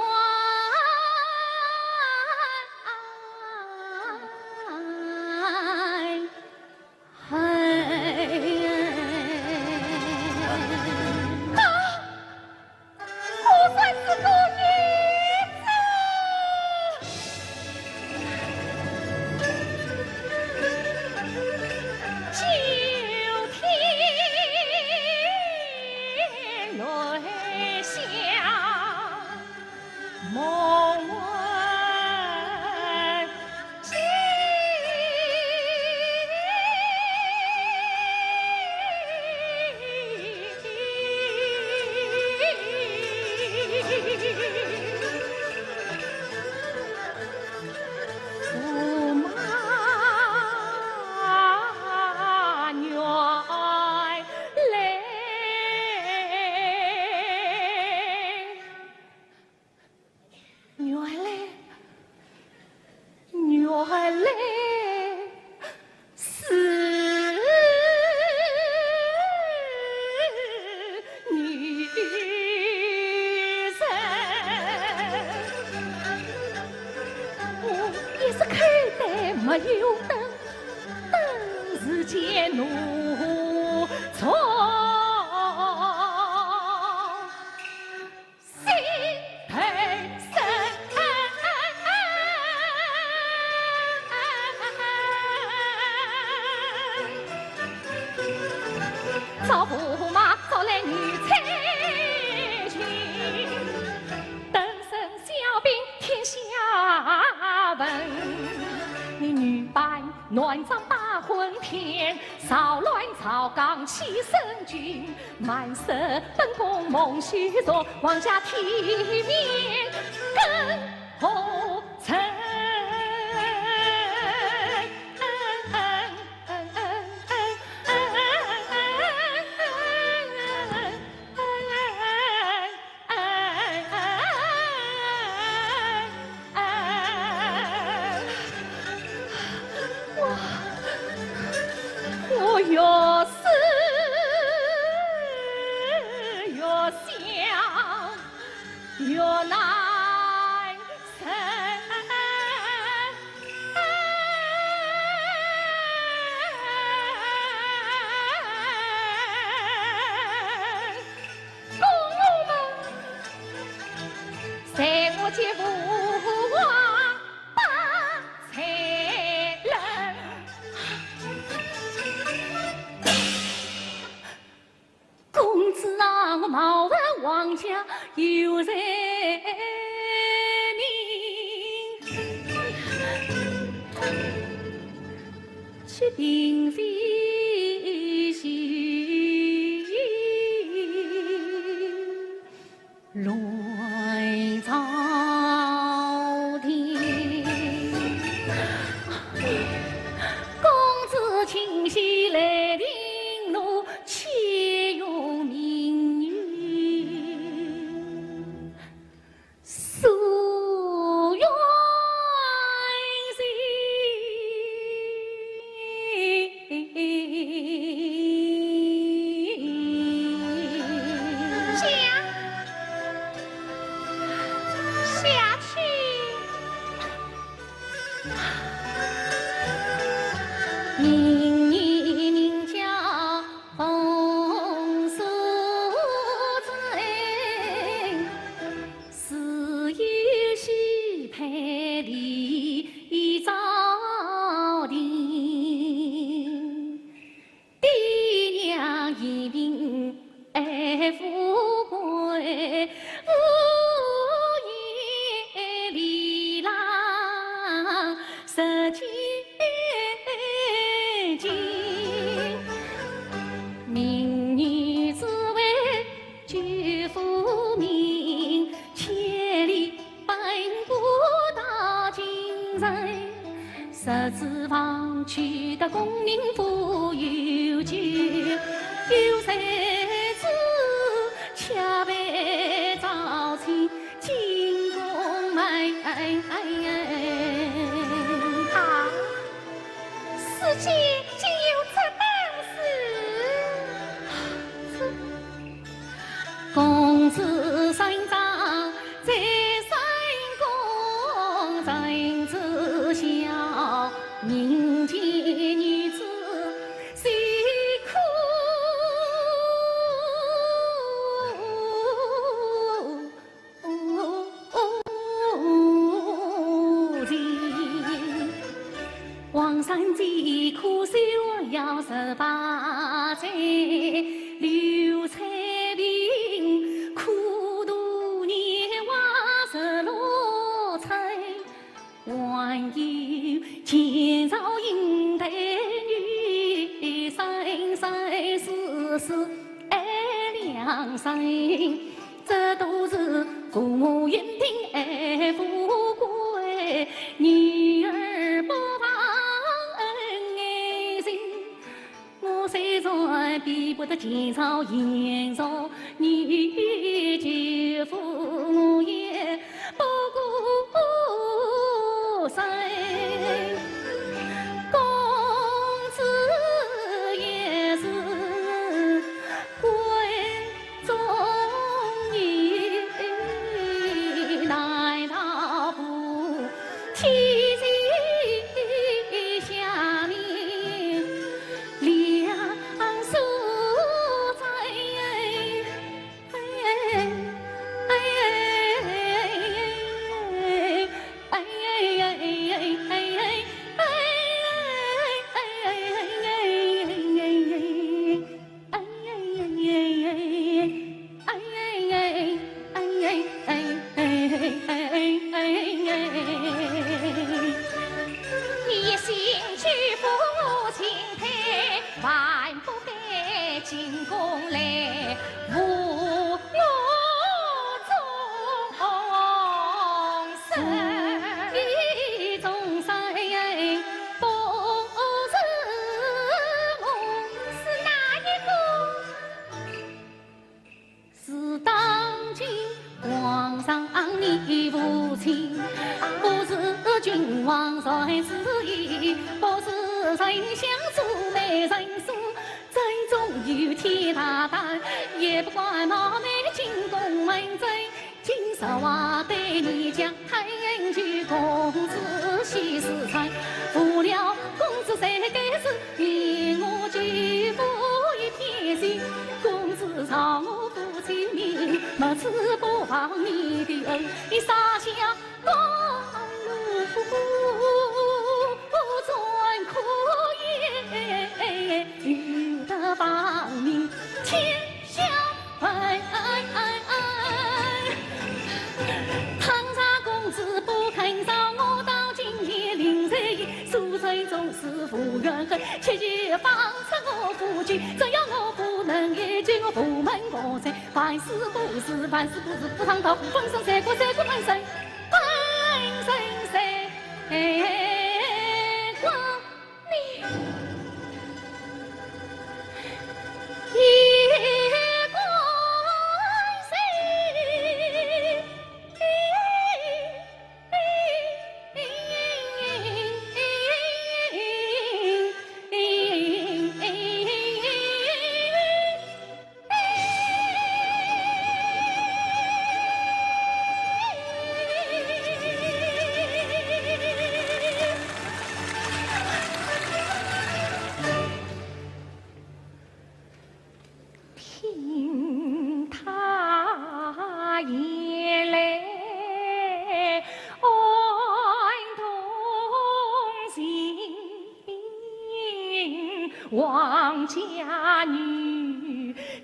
啊！果然是个女子。九天来相 梦回去。驸马原来 原来，原来是女人。我一时口袋没有灯，灯是借奴从。 招驸马，招来女才群，登城削兵天下闻。你女扮男装把魂骗，扰乱朝纲欺圣君。 满室本宫梦虚作，皇家体面更何曾？我，我越思越想越难 公子啊，我冒犯皇家有罪名，七品飞行乱朝廷。公子请息来定奴， 岂容民女诉冤情。一命二富贵，无言离郎十千金。明日之为救父命，千里奔波到京城。 十指房去得功名不由己，有谁知却被招进金宫门。啊，世间竟有这等事！ 公子三丈在深宫，人知晓，民间女子谁可情。皇上只可寿夭十八 岁，刘采萍苦度年华十六载，还有前朝英台女，生生世世爱两生。这都是父母恩定爱富贵，女儿不忘恩爱情。 我虽然比不得前朝贤淑女，救父我也不过身。公子也是贵 中年，难道菩提树下眠，两宿斋。你一心救父母情，万不该进宫来，误我终身。终身不是梦。是哪一个？ 是当今皇上你父亲，不是君王在此意，不是丞相做媒人所，真正有天大胆，也不敢冒昧进宫门。今日我对你讲， 太监救公子喜事哉，无料公子在该时，与我舅父一片心。公子召我父亲命，没齿不忘你的恩，你撒下甘露转苦咽，有得亡命天下 哎，哎，哎，哎。倘若公子不肯饶我，到今年龄在意，苏州总是无怨恨，切记放出我父亲，只要我不能一句，我不问过罪。万死不是，万死不是，不上道不放生，谁过谁过门生，门生谁过？ 听他言来，暗动情，王家女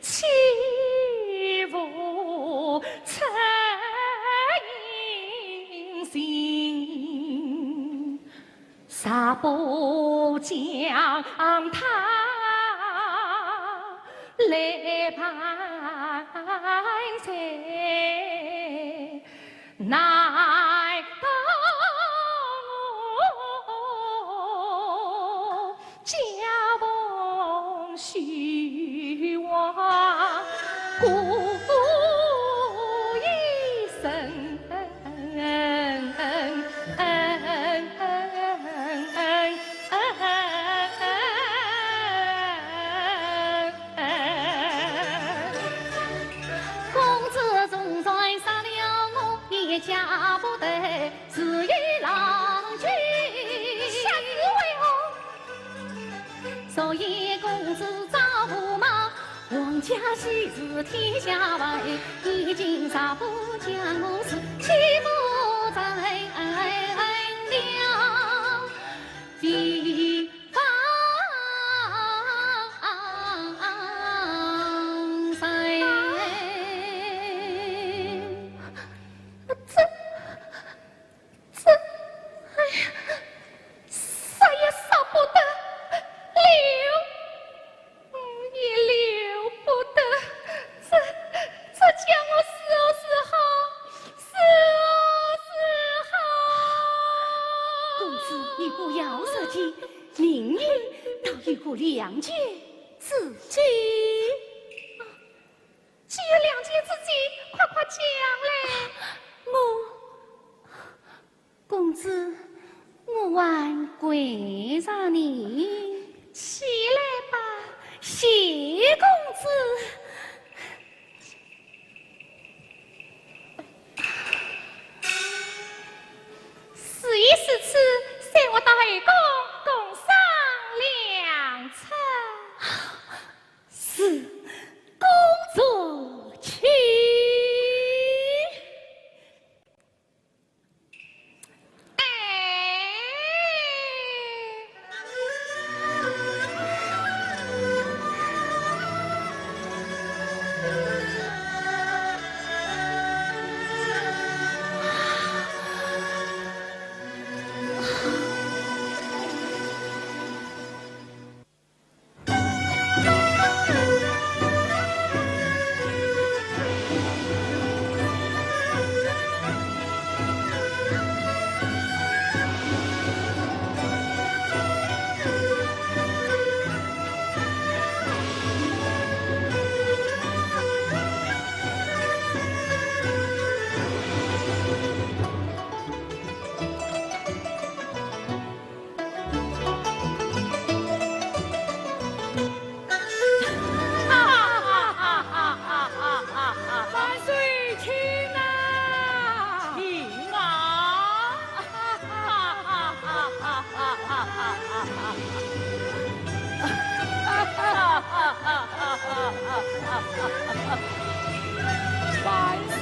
欺负出人心，啥不将他来办罪？ 难道我家逢虚妄，故意生公子纵然杀了我，也嫁不得自己郎君。瞎子为何？所以公子找驸马，皇家喜事天下闻，你竟若不将我死，岂不成了地 方人。这，这，哎呀，杀也杀不得，留，嗯，也留不得，这，这叫我如何是好，如何是好？公子，你不要着急， 明日倒有个谅解之计。既有谅解之计，快快讲来。我，公子，我还跪着呢。起来吧。谢公子。 事已至此，随我到后宫共商良策。是，公主请。哎。 万岁请啊！请啊！万岁！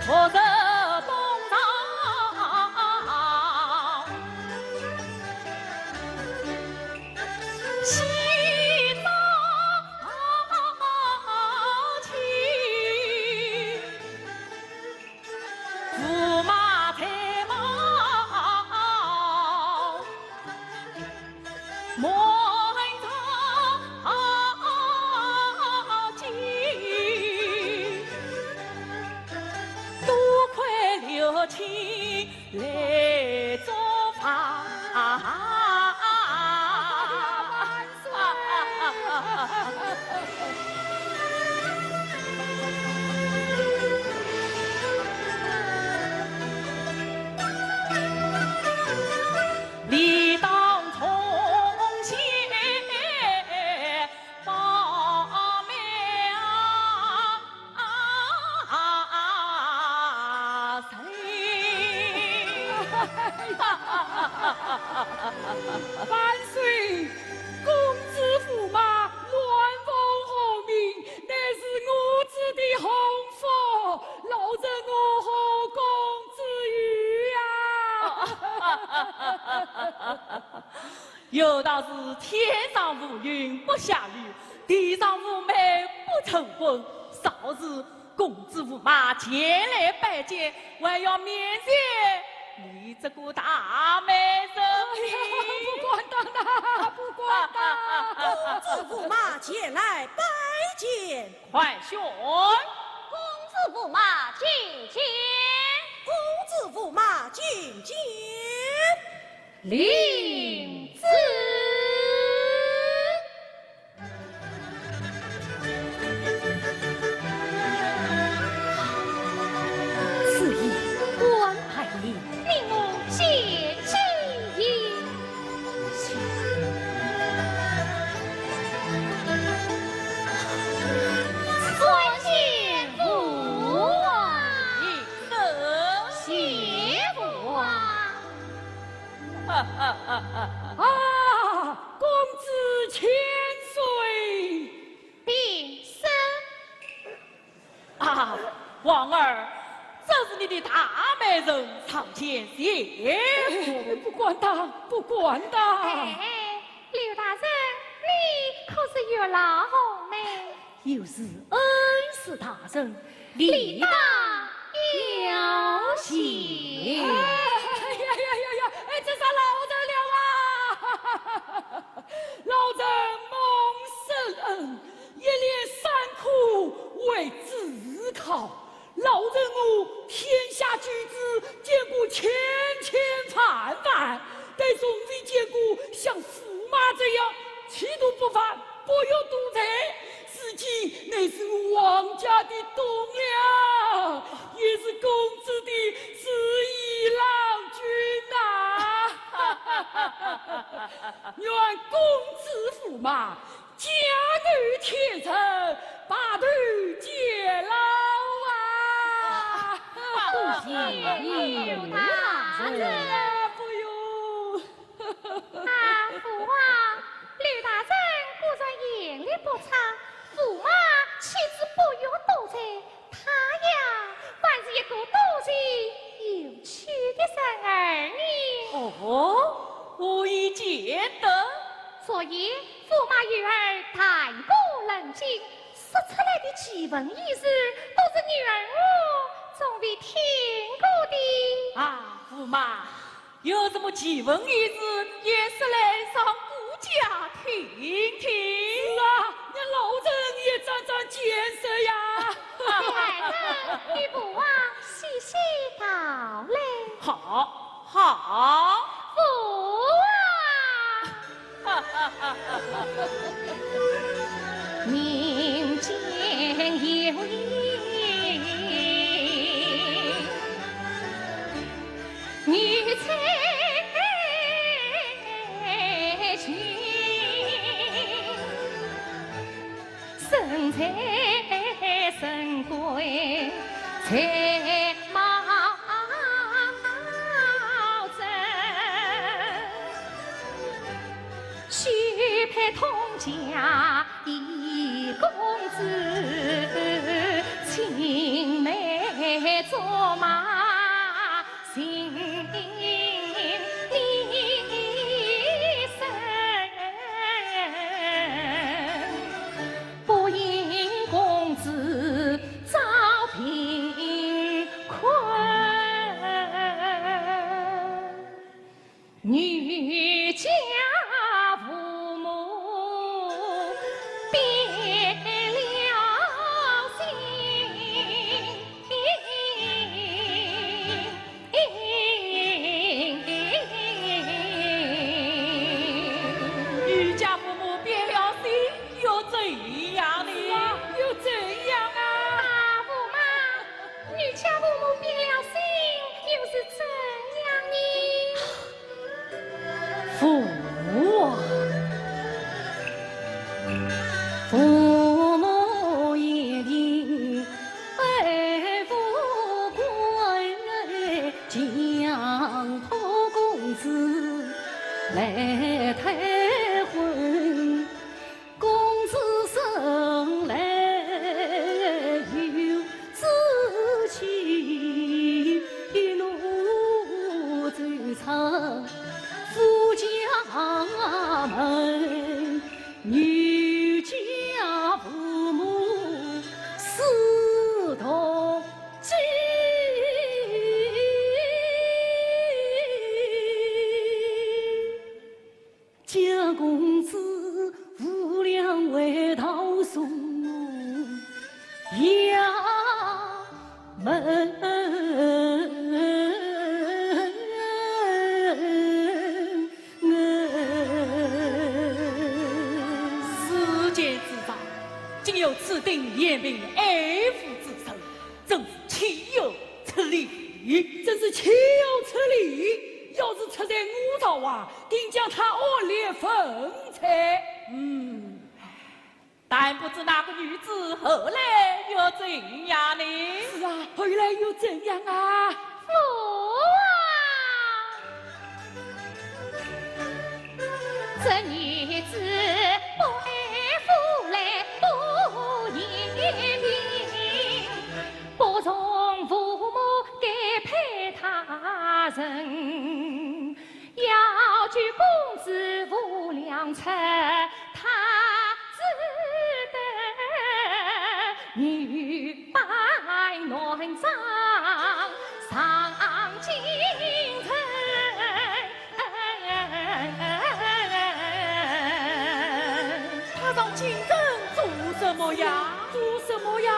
昨日东朝西朝起，驸马在旁 满朝金，多亏刘卿来做法。 理当重谢报苗人。万岁，公子驸马乱奉皇命，乃是我主的洪福，劳dân我后宫之忧呀。有道是天上无云不下雨，地上无梅不成婚。少时公子驸马前来拜见，还要面谢你这个大媒人。哎呀，不敢当啊，不敢当。公子驸马前来拜见。快宣。公子驸马觐见。公子驸马觐见。领旨。是矣，官拜矣。命我见之矣。参见父王。谢父王。 啊，公子千岁！平身。啊，皇儿，这是你的大媒人上前谢。不敢当，不敢当。哎，刘大人，你可是月老红呢？ 有事恩师大人，理当要谢。哎呀呀呀呀，哎，这是老臣了啊！老臣蒙师恩，一连三科为自考，老臣我天下举子见过千千万万，但从未见过像驸马这样气度不凡，博学多才，自己乃是我王家的栋梁，也是公子的如意郎君呐。愿公子驸马 家有天成，白头偕老啊！多谢刘大人。不用。啊，父王，刘大人果然眼力不差，驸马岂止博学多才， 他呀，还是一个多情有趣的人儿呢。哦，何以见得？昨夜驸马与尔谈古论今，说出来的奇闻异事，都是女儿我从未听过的。啊，驸马， 有什么奇闻异事，也说来让顾家听听。是啊，让老臣也长长见识呀。待儿与父王细细道来。好，好。父王。 民间有言，女在前，身在深闺才貌 许配通家一公子，青梅竹马心里深。不因公子遭贫困。 女家父母变了心。女家父母变了心，又怎样呢？是啊，又怎样啊？啊，驸马， 女家父母变了心，又是怎样呢？父王，父母言定，儿无关，强迫公子来退婚。 公子生来有志气，一路走唱夫家门，女家父母，四同居。 家公子无良为道送我衙门。世间之上，竟有此等贤明爱护之人，真是岂有此理！真是岂有此理！要是出在我朝啊， 定将他恶劣粉碎。嗯，但不知那个女子后来又怎样呢？是啊，后来又怎样啊？父王，这女子不爱父来不言明，不从父母该配他人。 要救公子无良策，他只得女扮男装上京城。他上京城做什么呀？做什么呀？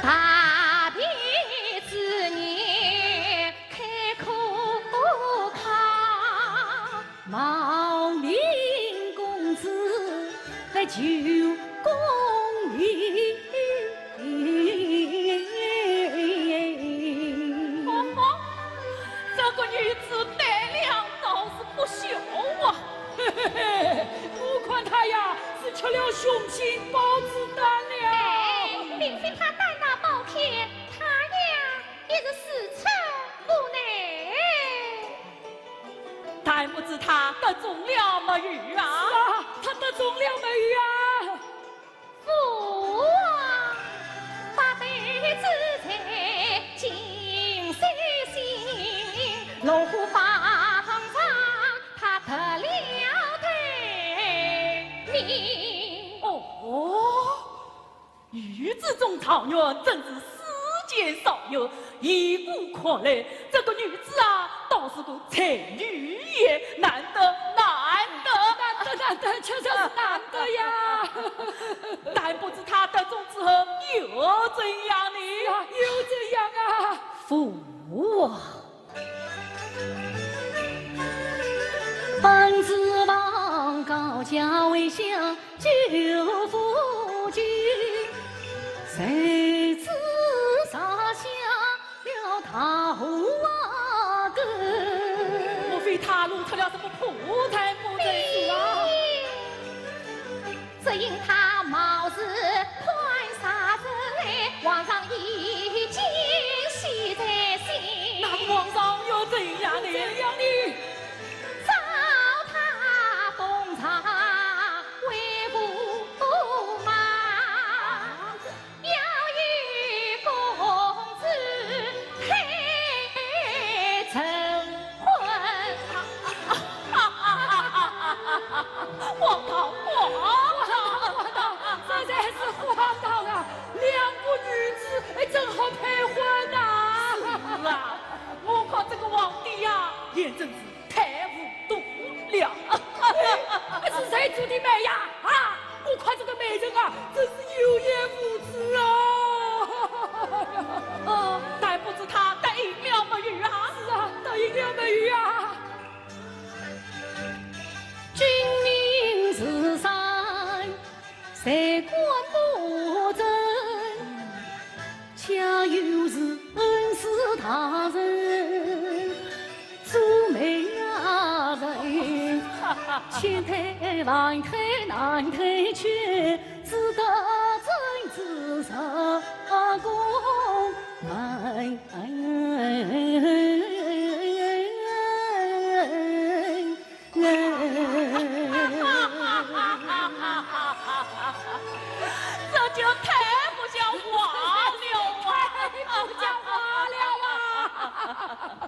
大变之年开科考，冒名公子来求功名。哦吼，这个女子胆量倒是不小啊！ 嘿嘿嘿，我看他呀是吃了雄心豹子胆了。哎，并非他胆大包天，他呀也是自知不能。但不知他得中了没有啊？是啊，他得中了没有啊？ 父王，百般之罪尽收心，落花放长，他得了罪名。哦，女子中状元，真是世间少有。 依我看来，这个女子啊，倒是个才女也，难得，难得。难得，难得，确实是难得呀。但不知她得中之后又怎样呢？啊，又怎样啊？父王，本指望高家为相 救父亲，谁知惹下了大祸根。莫非她弄出了什么破财不成事啊？只因她冒事判杀人，皇上已经喜在心。那皇上又怎样呢？怎样呢？ 召她同朝为驸马，要与公子配成婚。荒唐，荒唐！这才是荒唐啊！两个女子，哎，正好配婚呐！是啊，我看这个皇帝呀，也真是 太糊涂了。哎，是谁做的媒呀？啊，我看这个媒人啊，真是有眼无珠啊！哦，但不知她答应了没有啊？是啊，答应了没有啊？君命如山， 谁敢不遵？恰又是恩师大人做媒人，千推万推难推却，只得遵旨入宫门。 这就太不像话了啊！太不像话了啊！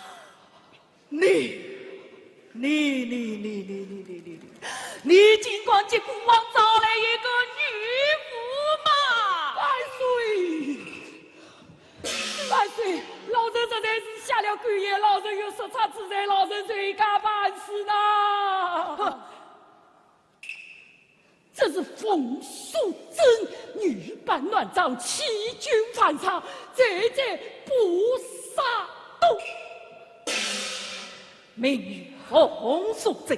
你，你，你，你，你，你，你，你，你，你竟敢给孤王找来一个女驸马！万岁！万岁！老臣实在是下了狗眼，老臣有失察之罪，老臣罪加万死呐！哼！这是冯素贞女扮男装，欺君犯上，罪在不杀。 明女冯素贞，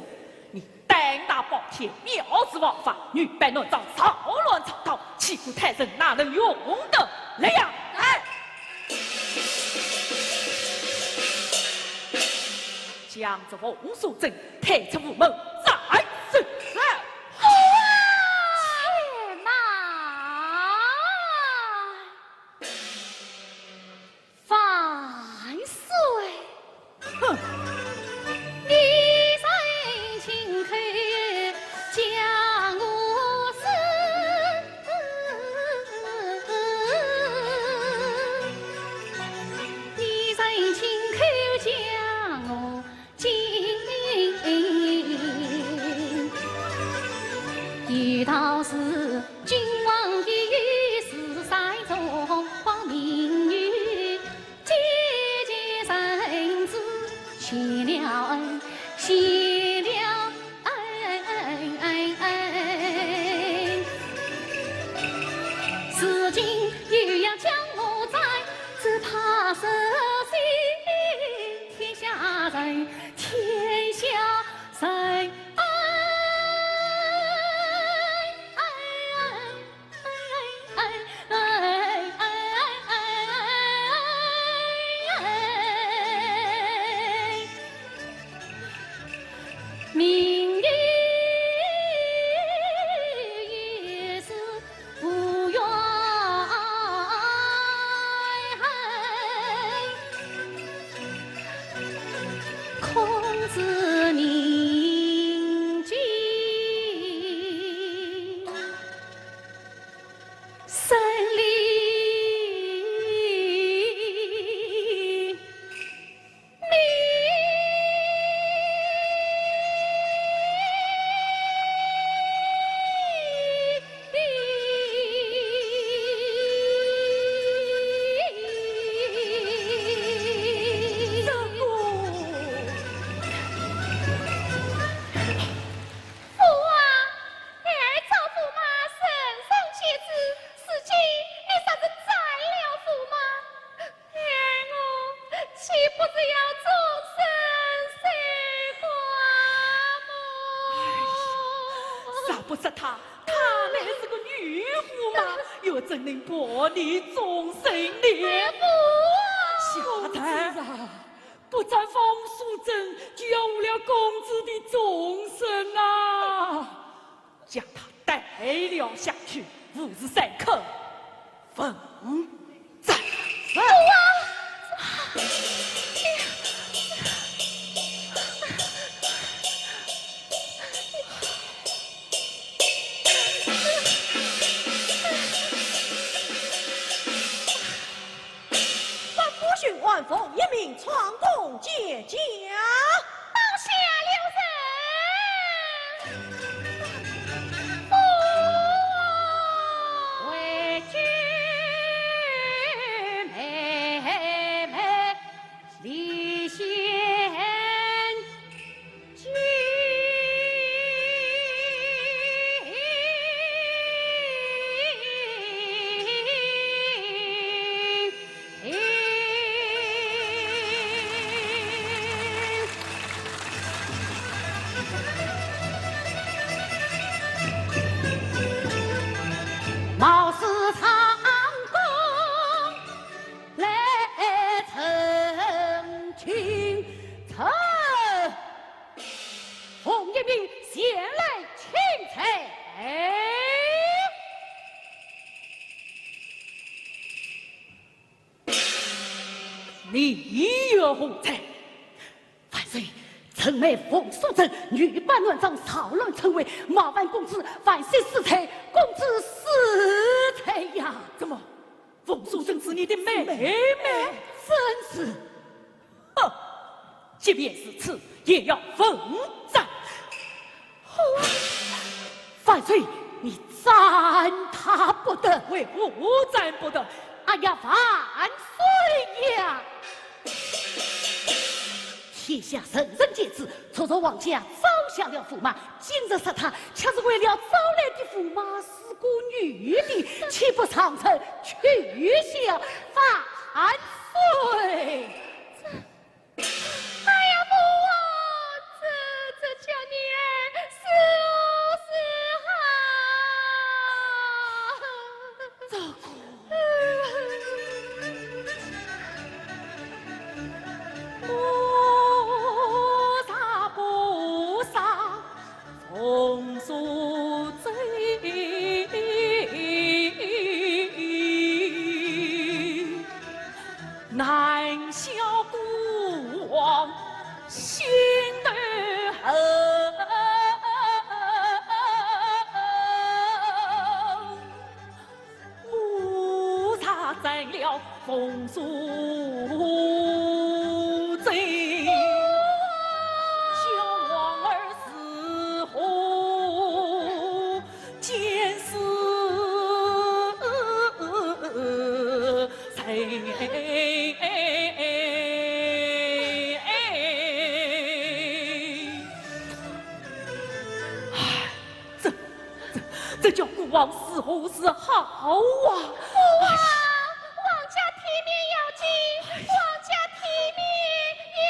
你胆大包天，藐视王法，女扮男装，扰乱朝纲，欺负太守，哪能容得了呀？来！将这冯素贞推出午门，斩首将我死，你曾亲口将我 金。有道是君王有事三从，皇命有急急臣子谢了恩，谢了恩。如今又要将我斩，只怕失信天下人。 天下人。明日也是 无怨恨，孔子铭记，胜利。 父王，哎，赵驸马身中箭子，如今你若是斩了驸马， 哎，我岂不是要终身守寡么？若不杀她，她乃是个女驸马，又怎能伴你终身呢？哎，父王！夏丹，不斩冯素贞，就要误了公子的终身啊！ 将她带了下去，午时三刻问斩。父王！万不许按奉一命闯宫见驾。放下了人！父王！为君妹妹立先 君。奉一命前来请罪。你有何罪？万岁，臣妹冯素贞女扮男装，扰乱称谓，冒犯公子，万岁恕罪，公子恕罪呀。怎么？ 冯素贞是你的妹妹？正是。哼，即便如此，也要问斩。万岁，你斩她不得。为何斩不得？哎呀，万岁呀！ 天下人人皆知，昨日王家招降了驸马，今日杀她，却是为了招来的驸马是个女的，岂不上层取笑万岁？哎呀，父王，这，这叫你死是好。 这个，我杀不杀冯素贞，难消孤王了风素贞，小王儿是何见是谁？这，这，这叫孤王如何是好啊！父王，王家体面要紧，王家体面要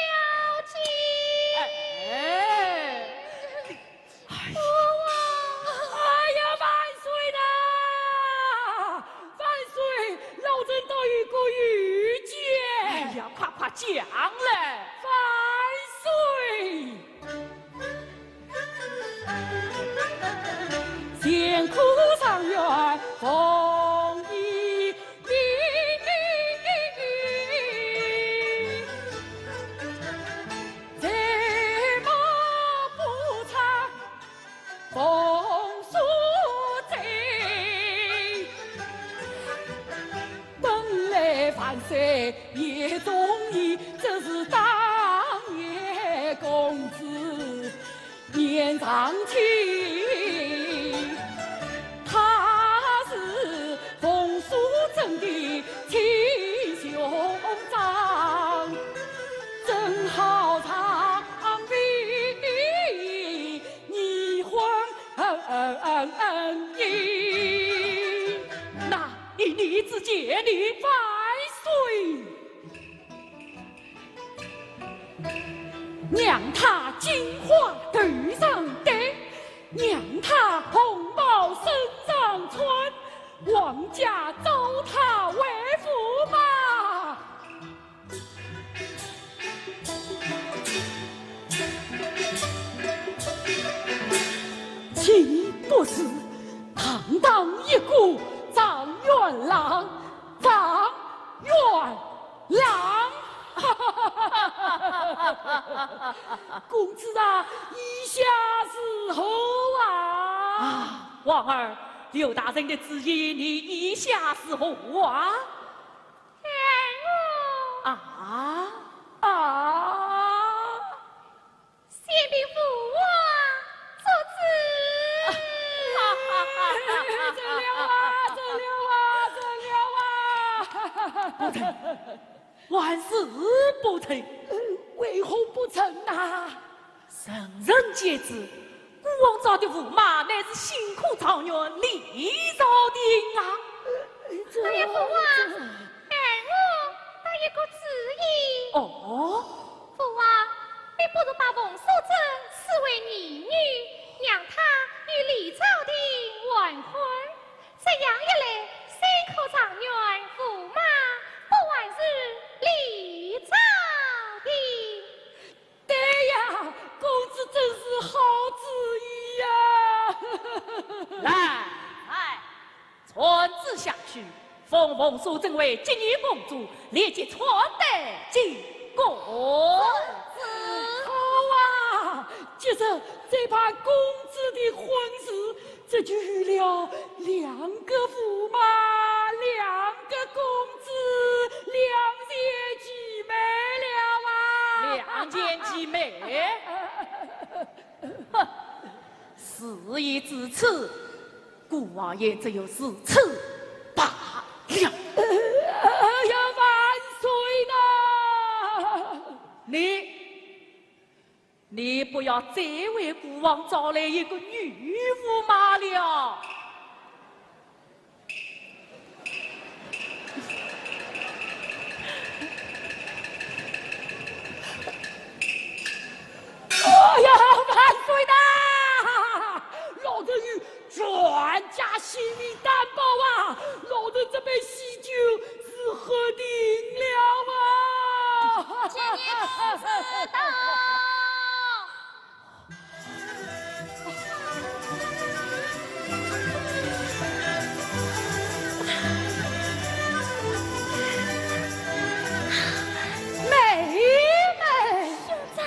紧。哎，哎。父王。哎呀，万岁呐！万岁，老臣倒有个愚见。哎呀，快快讲来。万岁！ 乾坤状元凤仪明，才貌不差凤素贞。 本来万岁也中意，只是当年公子年尚轻，他是凤素贞的亲兄长，正好让你 你婚姻，那一念之间，你万岁！让他金花头上戴，让他红袍身上穿，皇家招他为驸马。 岂不是堂堂一个状元郎，状元郎？公子啊，意下如何啊？啊，王儿，刘大人的旨意，你意下如何啊？ 啊？啊？先禀父王，做主。成了啊，成了啊，成了啊！不成，万事不成。为何不成啊？ 人人皆知，孤王召的驸马乃是新科状元李兆廷啊。哎呀，父王，儿我倒有个主意。哦？父王，你不如把凤素贞视为义女，让她与李兆廷完婚。这样一来，新科状元驸马不还是李兆廷？ 对呀，公子真是好主意呀！来，哎，传旨下去，封凤素贞为金陵公主，立即穿戴进宫。好啊，既然这般公子的婚事， 这就有了两个驸马，两个公子，两全其美了啊！两全其美？哼，事已至此，孤王也只有如此罢了。哎呀，万岁呐！你 你不要再为孤王招来一个女驸马了。哎呀，万岁呐！老臣有 全家性命担保啊，老臣这杯喜酒是喝定了啊！见你公子到。妹妹。兄长。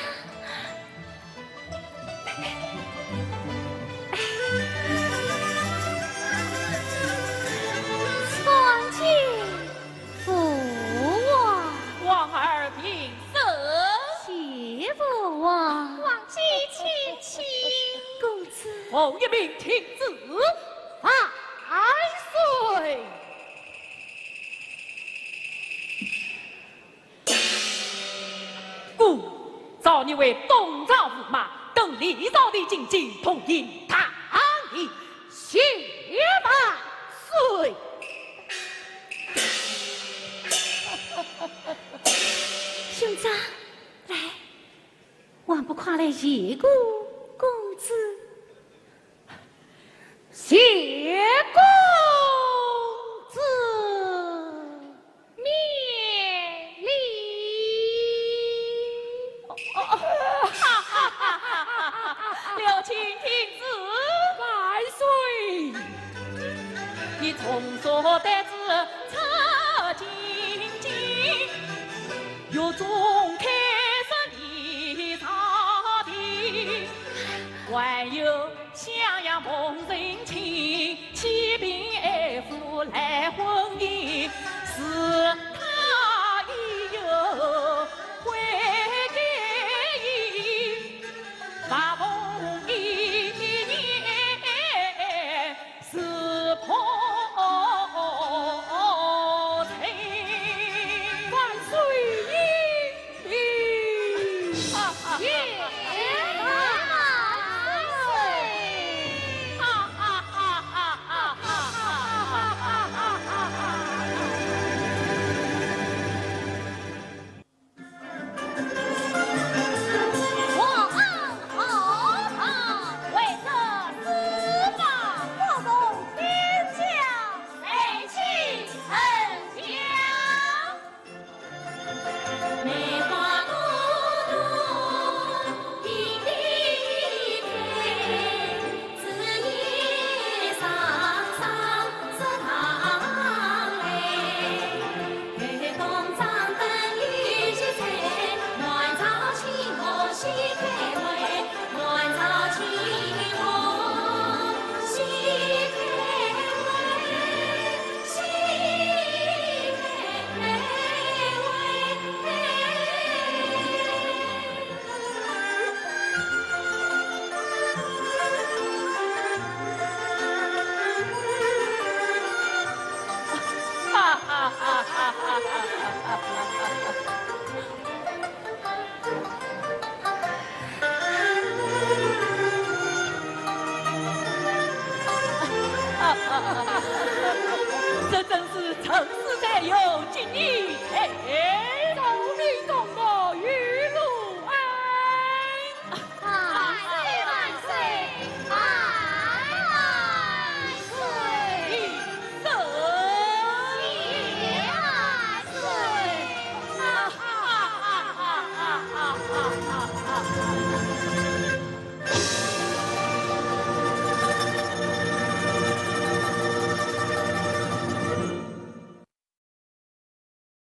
奉一命停止。万岁！故召你为东朝驸马，等李昭帝进京，同饮大礼。谢万岁。兄长，来，还不快来谢过公子？谢公子。 免礼。哦，哦，哦，哈哈哈哈哈哈！刘卿停止。万岁！你从昨得知出京经，又总该是你朝廷，还有 襄阳孟人卿，起兵爱父来婚姻，是他已有悔改意，发疯一念是破城。万岁！ 这真是盛世才有今日哎。